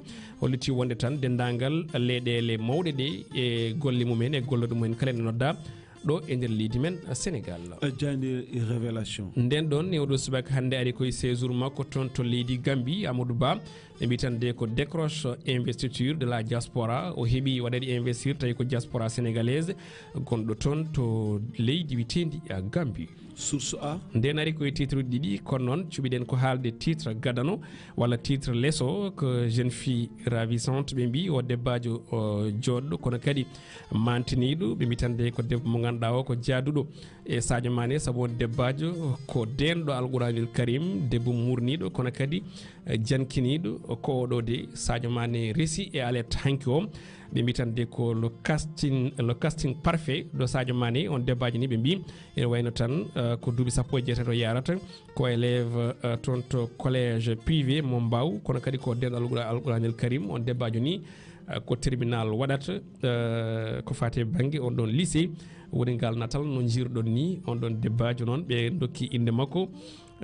holliti wonde tan denndaangal leyɗeele mawɗe ɗe e golle mumen e gollooɓe mumen kala ene nodda ɗo e nder leydi men Sénégal. Jaaynde Révélation. Nden ɗon e oɗo subaka hannde ari koye séjour makko toon to leydi Gambie, Amadou Ba. Ɓe mbi tan de ko décroche investiture de la diaspora. O heɓi waɗeede investir tawi ko diaspora sénégalaise gonɗo toon to leydi wiyeteendi, uh, Gambie. Source A. Nden ari koye titre uji ɗiɗi, kono noon cuɓiɗen ko haalde titre gadano walla titre leso, ko jeune fille ravissante ɓe mbi, o debbaajo, o jooɗɗo kono kadi mantiniiɗo. Ɓe mbi tan de ko debbo mo ngannduɗaa o ko jaaduɗo e Sadio Mané, sabu on debbaajo ko deenɗo Alquranil Karim, debbo murniiɗo kono kadi, eh, jankiniiɗo. Ko oɗo de Sadio Mané resi e alerte hanki o. Ɓe mbi tan de ko le casting, le casting parfait ɗo Sadio Mané, on debbaajo ni ɓe mbi ene wayno tan, eh, ko duuɓi sappo e jeetati o yarata, ko élève, eh, toon to collège privé mo Mbao, kono kadi ko deenɗo Alqura-, Alquranil Karim. On debbaajo ni, eh, ko terminal waɗata, eh, ko faati e bannge on ɗon lycée. Woni ngal natal no njirɗon ni, on ɗon debbaajo noon ɓe ndokki innde makko,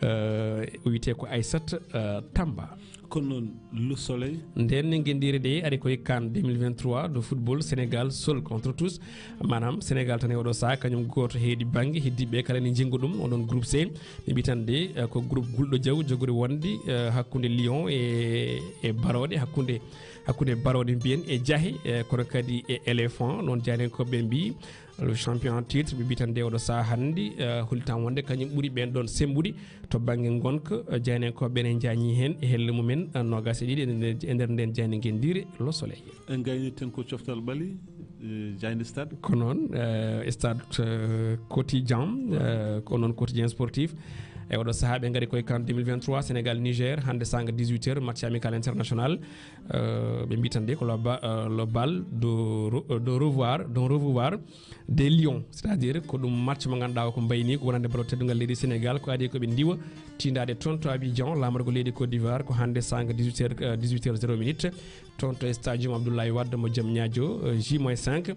eh, o wiyetee ko Aissata, eh, Tamba. Kono noon, Le Soleil. Nden ne ngenndiire ɗe ari koye CAN deux mille vingt-trois de football, Sénégal seul contre tous. Maanaam Sénégal tan e oɗo sahaa kañum gooto heedi bannge, heddiiɓe kala ne njenngo ɗum. On ɗon groupe C, ɓe mbi tan de, eh, ko groupe gulɗo jaw jogori wonde, eh, hakkunde Lion e, e Barooɗe, hakkunde, hakkunde Barooɗe mbiyen e Jahe, eh, kono kadi e Éléphant. Noon jaayndiyankooɓe mbi le champion en titre, ɓe mbi tan de oɗo sahaa hannde, eh, hollitan wonde kañum ɓuri ɓeen ɗon semmbude to bannge ngonka. Eh, jaayndiyankooɓe ɓe ne njaañi heen e helle mumen, eh, noogaas e ɗiɗi e nder, e nder nden jaaynde ngenndiire Le Soleil. En ngaynirten ko coftal ɓali, eh, jaaynde Stade. Ko noon, eh, Stade, eh, Quotidien, eh, ko noon Quotidien Sportif. E oɗo sahaa ɓe ngari koye CAN deux mille vingt-trois, Sénégal, Niger, hannde saanga dix-huit heures, match amical international. Eh, ɓe mbi tan de ko le ba-, eh, le bal de re-, de revoir, de revoir des Lions, c'est-à-dire ko ɗum match mo ngannduɗaa o ko mbayni ko wonande ballon teddungal leydi Sénégal, ko adii ko ɓe ndiwa tiindaade toon to Abidjan, laamorgo leydi Côte d'Ivoire, ko hannde saanga dix-huit heures, eh, dix-huit heures zéro minute, toon to stadium Abdoulaye Wade mo Diamniadio, eh, J moins cinq,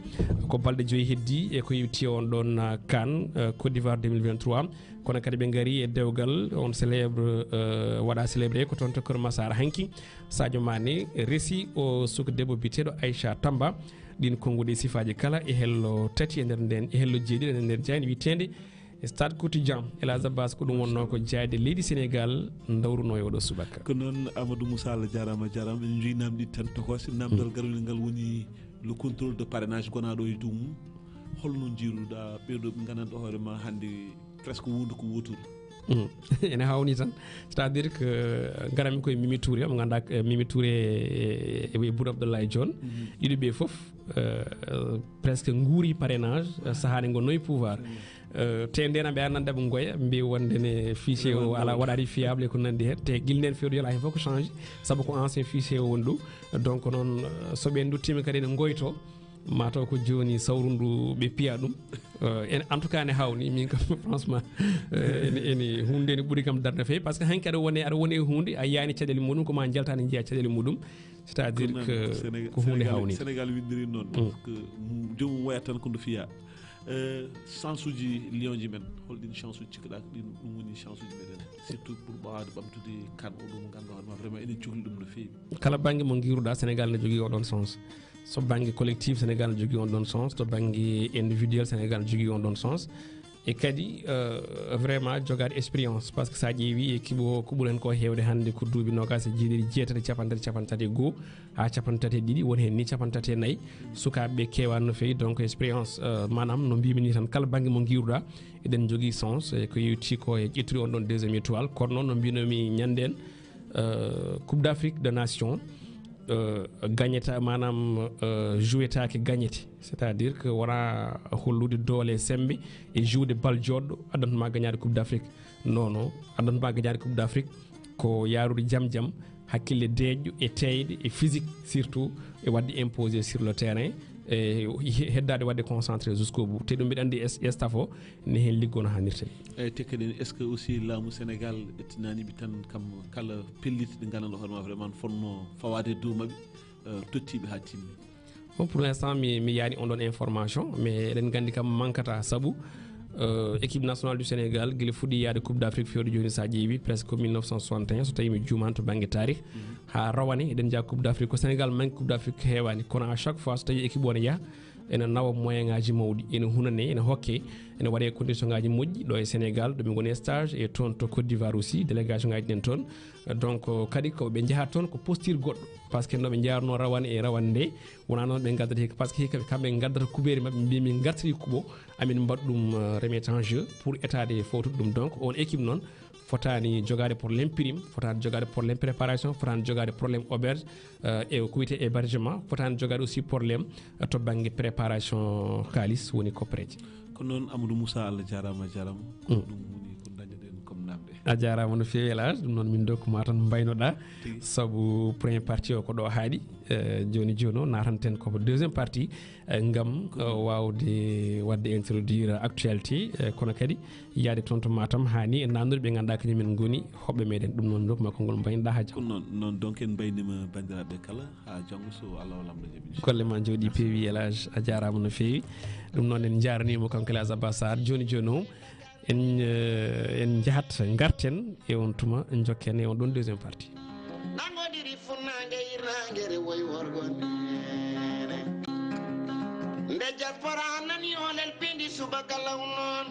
ko balɗe joyi heddii e ko yewti on ɗon, eh, CAN, eh, Côte d'Ivoire deux mille vingt-trois. Kono kadi ɓe ngari e dewgal on célèbre, eh, waɗa célébré ko toon to Keur Massar hanki. Sadio Mané resi o suka debbo biyeteeɗo Aïcha Tamba. ɗin konnguɗi e sifaaji kala e hello tati e nder nden, e hello jeeɗiɗi e nder nden jayndi wiyeteende Stade Quotidien. Elhadj Abbas, ko ɗum wonnoo ko jayde leydi Sénégal ndawrunoo e oɗo subaka. Ko noon, Amadou Moussa, Allah jaaraama, a jaaraama. En njoyi namdi tan tokos. Namdal garwel ngal woni le contrôle de parrainage gonaaɗo e dow mum. Holno njiiruɗa ɓeeɗo ɓe nganndanɗo hoore ma hannde presque wondu ko woturu? Mm. Ene hawni tan. C'est-à-dire que, euh, ngaranmi koye Mimi Touré, mo ngannduɗaa, euh, Mimi Touré e, e, e Boun Abdallah Dionne. Mhm. Ɗiɗo ɓe fof, euh, euh, presque nguuri parrainage, euh, sahaa nde ngonnoo e pouvoir. Mhm. Euh, te ndeen ɓe arnande ɓe ngoya, mbi wonde ne fichier o ala, waɗaani fiable e ko nanndi heen. Te gila ndeen fewde alaa heen fof ko change, sabu ko ancien fichier o woni ɗum. Donc noon, euh, so ɓe nduttiima kadi ene ngoyto, mataw ko jooni sawru ndu ɓe piya ɗum. Euh, en, en tout cas ne hawni, min kam franchement, euh, ene, ene huunde ne ɓuri kam darde feewi, parce que hanki aɗa wone, aɗa wone huunde, a yiyaani caɗeele muɗum, ko ma njalta ne njiya caɗeele muɗum. C'est-à-dire que ko huunde hawni. Sénégal winndiri noon, mm, parce que, mm, joomum wayata tan ko ndu fiya. Euh, chance uji Lion ji men, holɗin chance uji cikkaɗa ko ɗin, ɗum woni chance uji meɗen, surtout pour ɓaawde ɓamtude kan o ɗum ngannduɗaa hoore ma vraiment eɗen cukli ɗum no feewi. Kala bannge mo ngiiruɗaa, Sénégal ne jogii oɗon chance. So bannge collectif, Sénégal ne jogii on ɗon chance. To bannge individuel, Sénégal ne jogii on ɗon chance. E kadi, euh, vraiment jogaade expérience, parce que so a ƴeewi équipe o ko ɓuri heen ko heewde hannde ko duuɓi noogaas e jeeɗiɗi, jeetati, capanɗe tati, capanɗe tati e goo haa capanɗe tati e ɗiɗi, woni heen ni capanɗe tati e nayi sukaaɓe ɓe keewaani no feewi. Donc expérience, euh, maanaam no mbiymi ni tan, kala bannge mo ngiiruɗaa, eɗen njogii chance e ko yowti ko e ƴettude on ɗon deuxième étoile. Kono noon no mbinomi ñande en, euh, Coupe d'Afrique de Nation, euh, gagnata, maanaam, euh, jouetaake gagnete, c'est-à-dire que wona hollude doole e semmbe e joude bal jooɗɗo addanta ma gagnaade Coupe d'Afrique. Non, non, addanta ma gagnaade Coupe d'Afrique ko yaarude jam jam, hakkille deeƴɗo e teeyɗe e physique, surtout e waɗde imposer sur le terrain, e he-, heddaade waɗde concentré jusqu'au bout. Te ɗum mbiɗa anndi es-, staff o ne heen liggo no haanirta ni. Eyyi, te kadi est-ce que aussi laamu Sénégal ƴettinaani ɓe tan kam kala pellitte ɗe nganndanɗaa hoore ma vraiment fotnoo fawaade e dow maɓɓe, euh, tottiiɓe haa timmi? Bon, pour l'instant, mi, mi yiyaani on ɗon information, mais eɗen nganndi kam mankata sabu, euh, équipe nationale du Sénégal gila fuɗɗi yaade Coupe d'Afrique fewde jooni, so a ƴeewi presque ko mille neuf cent soixante et un, so tawi mi juumaani to bannge taarih, mhm, haa rawane eɗen njaha Coupe d'Afrique. Ko Sénégal manque Coupe d'Afrique heewaani, kono à chaque fois so tawi équipe o ne yaha, ene nawa moyen ngaji mawɗi, ene hunane, ene hokke, ene waɗe condition ngaji moƴƴi ɗo e Sénégal, ɗo min ngoni stage, e toon to Côte d'Ivoire aussi, délégation ngaji ɗen toon. Donc, kadi ko ɓe njaha toon ko posture goɗɗo, parce que no ɓe njaharno rawane e rawane nde, wona noon ɓe ngaddata hikka, parce que hikka kamɓe ngaddata kuɓeere maɓɓe, mbi min gartiri kuɓo, amin mbaɗa ɗum, euh, remettre en jeu pour état de fowtude ɗum. Donc, on équipe noon fotaani jogaade problème prime, fotaani jogaade problème préparation, fotaani jogaade problème auberge, euh, e ko wiyetee hébergement, fotaani jogaade aussi problème, euh, to bannge préparation kaalis, woni koppereeje. Ko noon, Amadou Moussa, Allah jaaraama, a jaaraama. Mm. Ko ɗum woni ko dañɗen comme namde. A jaaraama no feewi, El Hadj. Ɗum noon min ndokku ma tan mbaynoɗaa, tigi, sabu première partie o ko ɗo haaɗi. Eh, jooni jooni o naatanten ko deuxième partie, eh, ngam, eh, waawde waɗde introduire actualité, eh, kono kadi yaade toon to Matam haa ni e naamndude ɓe ngannduɗaa kañum en ngoni hoɓɓe meɗen. Ɗum noon, ndokku ma konngol, mbaynoɗaa haa janngo. Ko noon, noon donc en mbayniima banndiraaɓe kala, haa janngo so Allah o Laamɗo jaɓi, inchallah. Golle ma njooɗi, merci, peewi, El Hadj, a jaaraama no feewi. Ɗum noon en njaarniima kanko El Hadj Abbas Sarr. Jooni jooni o en, eh, en njahat ngarten e on tuma, njokken e on ɗon deuxième partie. Nangodiri funnaange, hirnaange, rewoy worgo neene. Nde diaspora nani olel pindi subaka law noon.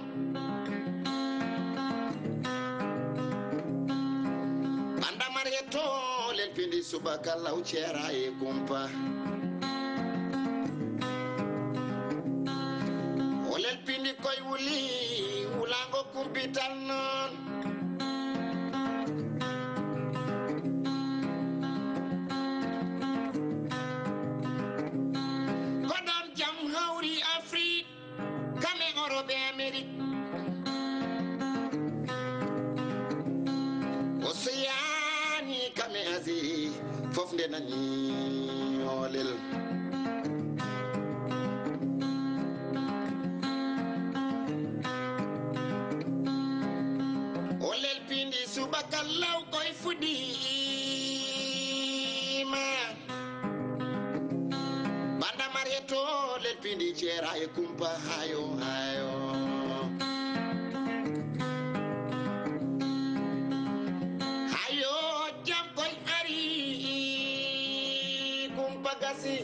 Banda Mariyeto olel pindi subaka law ceera e kumpa. Olel pindi koy wuli, wulaango kumpital noon. Ko ɗoon jam hawri Afrik, kam e Europe e Amerik. Oseyaani kam e Asie, fof nde nani olel. Olel pindi subaka law koy fuɗiima. Banda Mariyeto olel pindi ceera e kumpa hayo, hayo. Hayo, jam koy ari, kumpa gasi.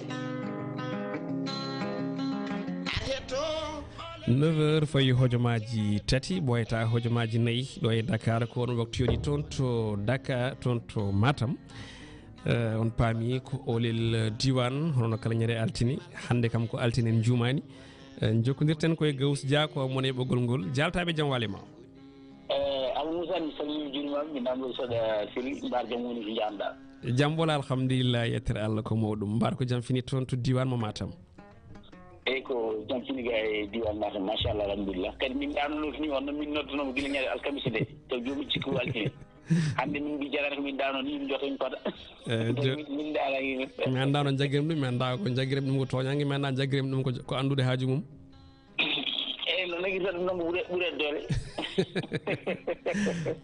Neuf heures fayi hojomaaji tati, ɓooyata hojomaaji nayi ɗo e Dakar. Ko on waktu yoni toon to Dakar, toon to Matam. Eh, on paami ko olel diwan, hono kala ñande altine. Hannde kam ko altine, en njuumaani. Eh, jokkondirten koye Gawus Dia, ko mon e ɓoggol ngol. Jaaltaaɓe, jam wale ma. Eh, Abou Moussa, mi salmini, juurima, mi nango soɗa seli, mbar jam woni ko njanɗa. Jam wala, alhamdulillah, yettere Allah ko mawɗum. Mbar ko jam fini toon to diwan mo Matam. Eyi, ko jam fini ga e diwan Matam, machallah, alhamdulillah. Kadi min ɗaanono fini, wonno min noddanoma gila ñande alkamisa nde, taw joomi cikki ko altine. Hannde min mbi jarata ko min ɗaano ni, min jota min pata. Eh, jo- min, min ɗaana ni. Mi annda no jaggiren ɗum, mi annda ko jaggiren ɗum ko tooñange, mi annda jaggiren ɗum ko, ko anndude haaju mum. Eyi, no nagirta ɗum noon ko ɓure, ɓure doole.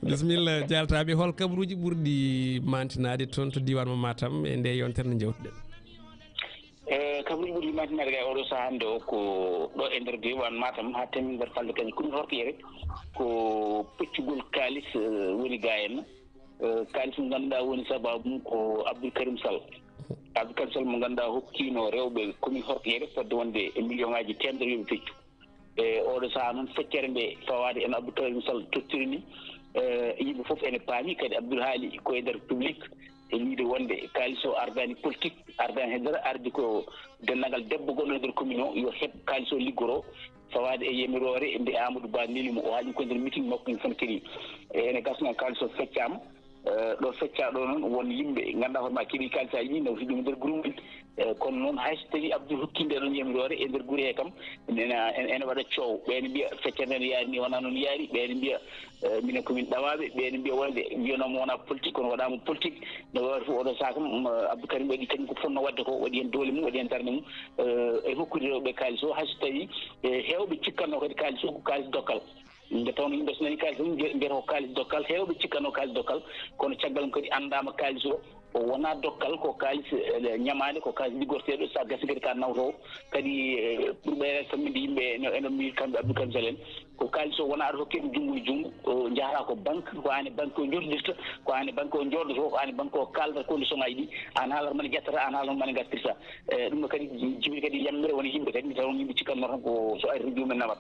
Bisimilla, jaaltaaɓe, hol kabaruuji ɓurɗi mantinaade toon to diwan mo Matam e nde yontere nde jewtuɗen? Eh, kabaruuji ɓurɗi mantinaade ga e oɗo sahaa hannde o ko ɗo e nder diwan Matam, haa teeminti nder falde kañum commune Horkere, ko peccugol kaalis, eh, woni ga en. Eh, kaalis mo ngannduɗaa woni sababu mum ko Abdoul Karim Sall. Abdoul Karim Sall mo ngannduɗaa hokkiino rewɓe commune Horkere fodde wonde e million ŋaaji teemedere yo ɓe peccu. E oɗo sahaa noon, feccere nde fawaade en Abdoul Karim Sall tottiri ni, eh, yimɓe fof ene paami, kadi Abdoul haali ko e nder public, e wiide wonde kaalis o ardaani politique, ardaani he dara, ardi ko denndaangal debbo gonɗo e nder commune o, yo heɓ kaalis o liggoro, fawaade e yamiroore nde Amadou Ba neli mo. O haali ko e nder meeting makko, en fof kadi, e ene gasno kaalis o feccaama. Eh, ɗo fecca ɗo noon, won yimɓe ngannduɗaa hoore ma keɓi kaalisaaji ɗi, nawti ɗum nder groupe mum. Eh, kono noon, hay so tawii Abdoul hokki nde ɗon yamiroore e nder gure he kam, ene, ene, ene waɗa coow. Ɓe ene mbiya feccere nde no yaari ni, wonaa noon yaari. Ɓe ene mbiya, eh, minen ko min ɗawaaɓe. Ɓe ene mbiya wonde, mbiyanooma wonaa politique, kono waɗaama politique. No waawata fof, oɗo sahaa kam, mm, Abdou Karim waɗi kañum ko fotnoo waɗde ko, waɗi heen doole mum, waɗi heen darnde mum, eh, e hokkude rewɓe kaalis o, hay so tawii, eh, heewɓe cikkatnoo kadi kaalis o ko kaalis dokkal. Nde tawnoo yimɓe so nani kaalis tan, mbiya-, mbiyata ko kaalis dokkal, heewɓe cikkatnoo kaalis dokkal, kono caggal mum kadi anndaama kaalis o, o wonaa dokkal, ko kaalis, eh, ñamaande, ko kaalis liggorteeɗo, so a gasii kadi ka nawtoowo. Kadi, eh, ɓurɓe famminde yimɓe ene, ene mbiyi kamɓe Abdou Karim Sall en, ko kaalis o wonaa aɗa hokke ɗum junngo e junngo, o njahataa ko banque, ko aan e banque o njooɗodirta, ko aan e banque o njooɗoto, ko aan e banque o kaaldata condition ŋaaji ɗi, aan haalata mane ƴettata, aan haalata mane ngartirta. Eh, ɗum ɗo kadi jibini kadi yammere woni yimɓe kadi, nde tawnoo yimɓe cikkatnoo tan ko so ari tan joomum en nawat.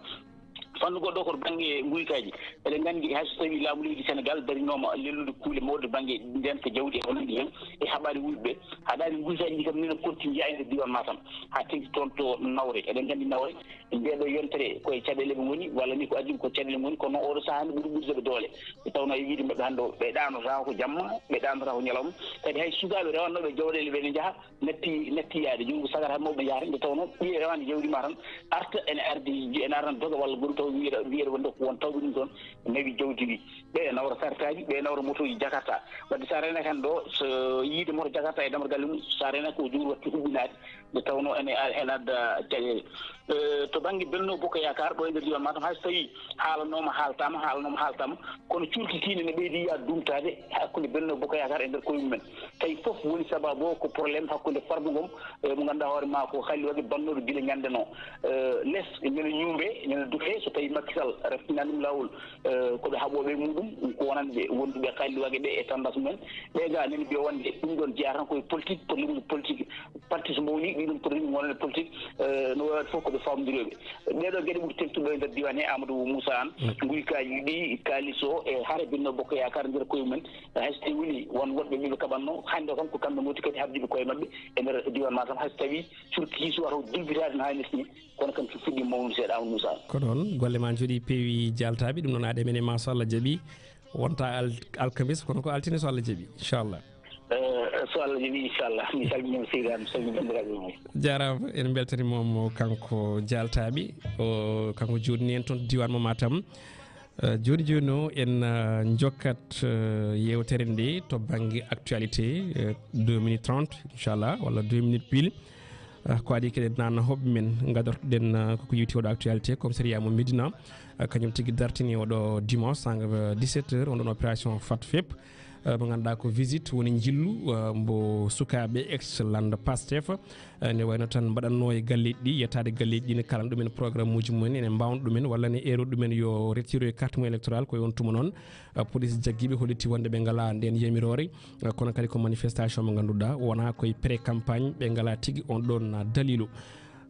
Fannu goɗɗo ko to bannge nguykaaji. Eɗen nganndi, hay so tawii laamu leydi Senegaal darinooma lelnude kuule mawɗe bannge ndeenka jawdi e ko nanndi heen, e haɓaade wuyɓe, haɗaani nguykaaji ɗi kam nene potti njeyaa e nder diiwaan Matam, haa teŋti toon to Nawre. Eɗen nganndi Nawre, ndee ɗoo yontere ko e caɗeele ɓe ngoni, walla nii ko adii ko caɗeele ngoni, kono oɗo sahaa hannde ɓuri ɓurdeɓe doole. Nde tawnoo e wiyde maɓɓe hannde o, ɓe ɗaanotaako ko jamma, ɓe ɗaanotaako ko ñalawma. Kadi hay sukaaɓe rewannooɓe jawɗeele ɓe ne njaha, natti, natti yaade. Jooni ko sagata mawɓe njahata, nde tawnoo ɓiye rewaande jawdi ma tan arta, ene ardi, ene arta tan doga walla goɗɗum taw wiyeɗa, wiyeɗa wonde ko won tawɓe ɗum toon nawi jawdi ndi. Ɓe nawra sartaaji, ɓe nawra motooji Jakarta. Wadde so a reenaaki hannde ɗo, so yiide moto Jakarta e dammal galle mum, so a reenaaki ko juur waɗti huɓɓinaade, nde tawnoo ene, ene adda caɗeele. Eh, to bannge Benno Bokk Yaakaar ɗo e nder diiwaan Matam, hay so tawii haalanooma, haaltaama, haalanooma, haaltaama, kono cuurki kiine ne ɓeydi yaa dumtaade hakkunde Benno Bokk Yaakaar e nder koye mumen. Tawi fof woni sababu o ko problème hakkunde Farba Ngom, eh, mo ngannduɗaa hoore maa ko Khalilou Wagué bannooɗo gila ñande no. Eh, les, ñande ñuumre, ñande dufe, so tawii Macky Sall reftinani ɗum laawol, eh, ko ɓe haɓooɓe e muɗum, ko wonande wonduɓe Khalilou Wagué ɓe e tendance mumen. Ɓe ga nani mbiya wonde ɗum ɗoon jeyaa tan koye politique, ko lewru politique. Parti so mawni, ɗiɗon produit ngonani politique, eh, no waawata fof ko ɓe faamodiroɓe. Ɗee ɗoo geɗe ɓuri teŋtude e nder diiwaan he, Amadou Moussa Anne, nguykaaji ɗi, kaalis o, e hare Benno Bokk Yaakaar nder koye mumen. Hay so tawii woni won woɗɓe ɓe ɓe kaɓatnoo, hannde o kam ko kamɓe ngoti kadi habdiiɓe koye maɓɓe e nder diiwaan Matam, hay so tawii cuurki hii suwata o dilbitaade no haanirta ni, kono kam so fuɗɗii mawnude seeɗa, Amadou Moussa Anne. Ko noon, golle ma njooɗii peewi jaaltaaɓe, ɗum noon aɗa e men e ma so Allah jaɓii. Wonta al-, alkamis, kono ko altine so Allah jaɓi, inchallah. Eh, so Allah jaɓi, inchallah. Mi salminiima seydi am, mi salmini banndiraaɓe mum. Jaaraama, en mbeltaniima mo kanko jaaltaaɓe. O, kanko jooɗini en toon diiwaan mo Matam. Eh, jooni jooni o, en, eh, njokkat, eh, yeewtere nde to bannge actualité, eh, deux minutes trente, inchallah, walla deux minutes pile. Ah, ko adii keɗen naan hoɓɓe men, ngadortoɗen, ah, koko yowti oɗo actualité, commissariat mo Médina, ah, kañum tigi dartini oɗo dimanche, sanga, ah, dix-sept heures, on ɗon opération Fat Fep, ah, mo ngannduɗaa ko visite woni njillu, ah, mbo sukaaɓe ex lannda Pastef, ah, nde wayno tan mbaɗatno e galleeji ɗi, yettaade galleeji ɗi, ne kalan ɗumen programme uji mumen, ene mbawna ɗumen, walla ne eero ɗumen yo rettiro e carte mum électorale, ko e on tuma noon, ah, police jaggiiɓe, hollitii wonde ɓe ngalaa ndeen yamiroore. Kono kadi ko manifestation mo ngannduɗaa wonaa koye pré-campagne, ɓe ngalaa tigi on ɗon dalilu.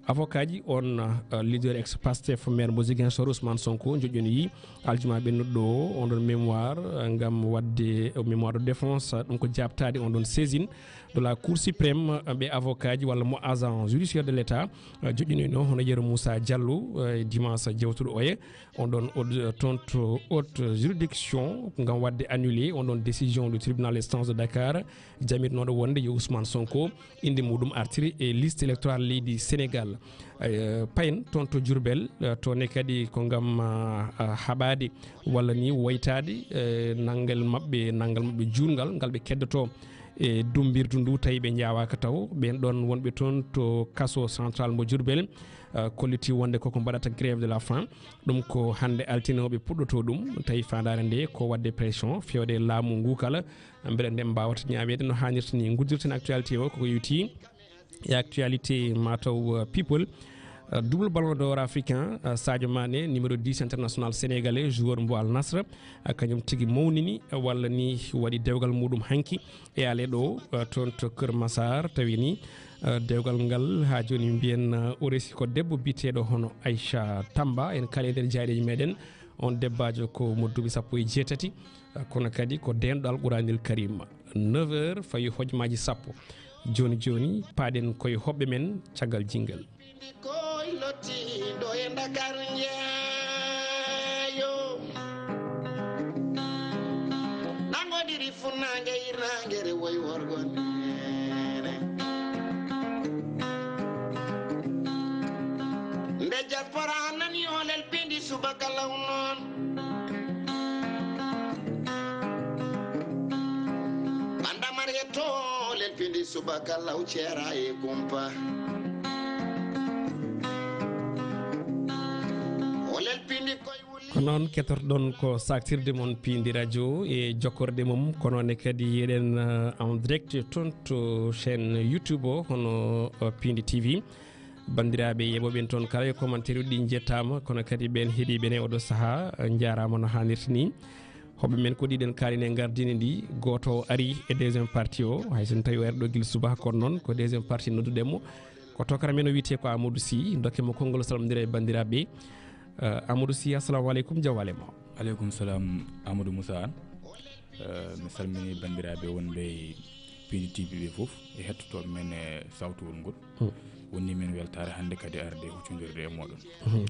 Avocat ji on, uh, leader ex Pastef, maire mo Ziguinchor, Ousmane Sonko, joƴƴonoyi aljuma ɓennuɗo o on ɗon mémoire, uh, ngam waɗde, uh, mémoire de défense, uh, ɗum ko jaabtaade on ɗon saisine de la Cour suprême, uh, ɓe avocat ji walla mo agent judiciaire de l'État, uh, joƴƴinoyno hono Yero Moussa Diallo, uh, e dimanche jewtuɗo oye, on ɗon od-, toon to haute juridiction ngam waɗde annulé on ɗon décision du tribunal instance de Dakar, jamirnoɗo wonde yo Ousmane Sonko inde muɗum artiri e liste électorale leydi Sénégal. Eh, payen toon to Diourbel, eh, toon ne kadi ko ngam, ah, ah, haɓaade walla ni woytaade, eh, nanngal maɓɓe, nanngal maɓɓe juutngal ngal ɓe keddoto e dummbirdu ndu, tawi ɓe njaawaaka taw. Ɓeen ɗoon wonɓe toon to kaso central mo Diourbel, eh, kolliti wonde koko mbaɗata grève de la faim. Ɗum ko hannde altine o ɓe puɗɗoto ɗum, tawi faandaare nde ko waɗde pression, fewde laamu ngu kala, mbele nde mbaawata ñaaweede no haanirta ni. Nguddirten actualité o koko yowti e actualité mataw, uh, people. Uh, double ballon d'or africain, uh, Sadio Mané, numéro dix international sénégalais, joueur mbo Al Nassr, uh, kañum tigi mawnini, uh, walla ni waɗi dewgal muɗum hanki e ale ɗo, uh, toon to Kër Massar, tawi ni, uh, dewgal ngal haa jooni mbiyen, uh, o resi ko debbo biyeteeɗo hono Aïcha Tamba, en kala e nder jaaɗeeji meɗen. On debbaajo ko mo duuɓi sappo e jeetati, kono kadi ko deenɗo Alquraanil Kariim. Neuf heures fayi hojmaaji sappo. Jooni jooni, paaɗen koye hoɓɓe men caggal jingal. Koy lottiiɗo e Ndakaaru njeeyo. Nangodiri funnaange irnaange re woy worgo neene. Nde diaspora nani olel pindi subaka law noon. Ɓanda Mariyeto, lel pindi subaka law ceera e kumpa. O lel pindi koy wuli. Ko noon ketorɗon ko saktirde mon piindi radio e jokkorde mum, kono ne kadi eɗen, uh, en direct toon to chaîne YouTube o, hono, uh, Piindi T V. Banndiraaɓe yeɓooɓe en toon kala e commentaire uji ɗi njettaama, kono kadi ɓeen heɗiiɓe ne oɗo sahaa, njaaraama no haanirta ni. Hoɓɓe men ko ɗiɗen kaalinen gardini ndi, gooto o ari e deuxième partie o, hay so tawi o ari ɗo gila subaka kono noon ko deuxième partie nodduɗen mo. Ko tokara men o wiyetee ko Amadou Sy, dokke mo konngol salmondira e banndiraaɓe. Eh, Amadou Sy, assalamu aleykum, jam wale ma. Aleykum salam, Amadou Moussa Anne. Eh, mi salmini banndiraaɓe wonɓe e Piindi T V ɓe fof, e hettotooɓe men e sawtowol ngol. Hmm. Wonni men weltaare hannde kadi arde huccondirde e mooɗon. Hmm.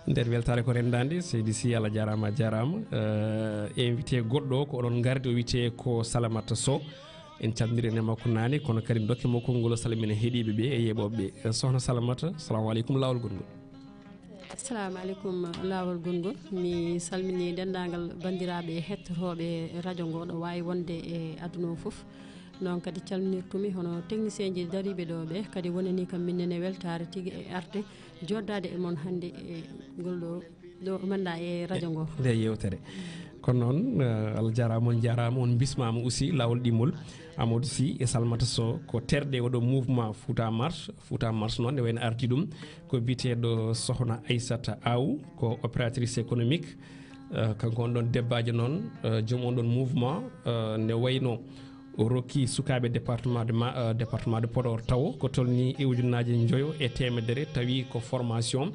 Nder weltaare ko renndaande, seydi Sy, Allah jaaraama, a jaaraama. Eh, invité goɗɗo ko oɗon ngardi, o wiyetee ko Salamata Sow. En calminirii e makko naane, kono kadi dokke mo konngol o salmina heɗiiɓe ɓe e yeɓooɓe ɓe. Eh, Sohna Salamata, salamu aleykum, laawol gongol. Assalamu aleykum, laawol gongol. Mi salmini denndaangal banndiraaɓe hettotooɓe radio ngo ɗo waawi wonde e aduna o fof. Noon kadi calminirtumi hono technicien ji dariiɓe ɗo ɓe, kadi wonani kam minnen e weltaare tigi e arde jooɗdaade e mon hannde e ngol ɗo, ɗo mannda e radio ngo. Nde yeewtere. Kono noon, eh, Allah jaaraama, on njaaraama, on mbismaama aussi laawol ɗimmol. Amadou Sy e Salamata Sow ko terɗe oɗo mouvement Fouta Marche. Fouta Marche noon, nde wayno ardi ɗum ko biyeteeɗo Sohna Aissata Aw, ko opératrice économique. Eh, kanko on ɗon debbaajo noon, eh, joom on ɗon mouvement, eh, nde wayno o rokki sukaaɓe département de Ma-, eh, département de Podor tawo ko tolni e ujunnaaje njoyo e teemedere, tawi ko formation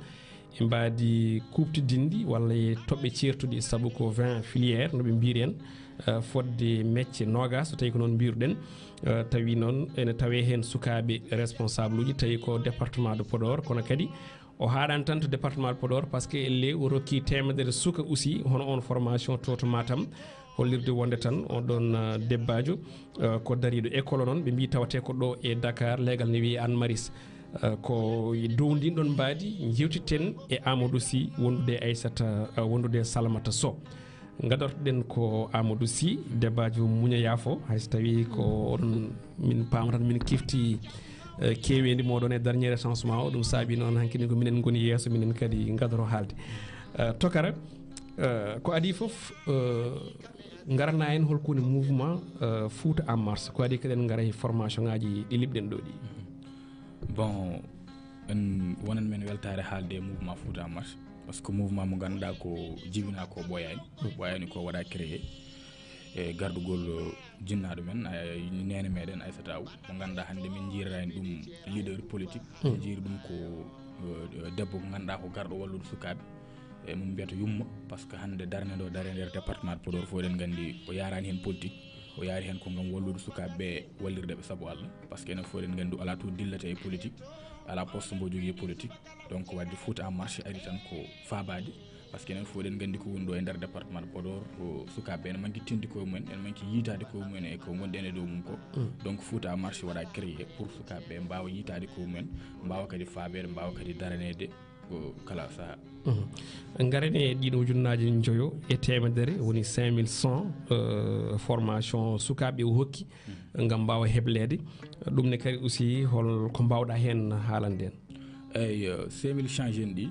e mbaadi kuuɓtidinɗi walla e toɓɓe ceertuɗi, sabu ko vingt filière no ɓe mbiyri en, eh, fodde mecce noogas, so tawi ko noon mbiruɗen. Eh, tawi noon ene tawee heen sukaaɓe responsable uji, tawi ko département de Podor, kono kadi o haaɗaani tan to département de Podor, par ce que elle o rokki teemedere suka aussi, hono on formation to, to Matam, hollirde wonde tan on ɗon, eh, debbaajo, eh, ko dariiɗo école noon, ɓe mbii tawatee ko ɗo e Dakar, leegal ne wiyi Anne Maris. Eh, ko e dow ndin ɗon mbaadi, njeewtitten e Amadou Sy, wondude e Aissata, eh, wondude e Salamata Sow. Ngadortoɗen ko Amadou Sy, debbaajo muña yaafo, hay so tawi ko oɗon min paamata, min kifti, eh, keeweendi mooɗon e dernier recensement o, ɗum saabi noon hanki ni ko minen ngoni yeeso, minen kadi ngadoro haalde. Eh, tokara, eh, ko adii fof, eh, ngarana en holko woni mouvement, eh, Fouta en marche, ko adii keɗen ngara e formation ngaji ɗi liɓɗen ɗo ɗi. Bon, en wonan men weltaare haalde e mouvement Fouta en marche, par ce que mouvement mo ngannduɗaa ko jibinaa ko ɓooyaani, ɓooyaani ko waɗa créé e gardugol jinnaaɗo men, eh, neene meɗen Aissata Aw, mo ngannduɗaa hannde min njiirani ɗum leader politique, min njiiri ɗum ko debbo ko ngannduɗaa ko garɗo wallude sukaaɓe, e mum mbiyata yumma, par ce que hannde darnde ɗo darnde nder département de Podor fof eɗen nganndi o yaaraani heen politique, o yaari heen ko ngam wallude sukaaɓe ɓe, wallirde ɓe sabu Allah, par ce que enen fof eɗen nganndi alaa to dillata e politique, alaa poste mbo jogii e politique. Donc waɗde Fouta en marche ari tan ko faabaade, par ce que enen fof eɗen nganndi ko woni ɗo e nder département de Podor, ko sukaaɓe ene manki tindi koye mumen, ene manki yiitaade koye mumen e ko ngonɗen e dow mum ko. Donc Fouta en marche waɗa créé pour sukaaɓe ɓe mbaawa yiitaade koye mumen, mbaawa kadi faabeede, mbaawa kadi daraneede ko kala saha. Ngaren e ɗiɗo ujunnaaji njoyo e teemedere, woni cinq mille cent, euh, formation sukaaɓe o hokki ngam mbaawa hebleede. Ɗum ne kadi aussi hol ko mbaawɗa heen haalande en? Eyyi, euh, cinq mille change en ɗi,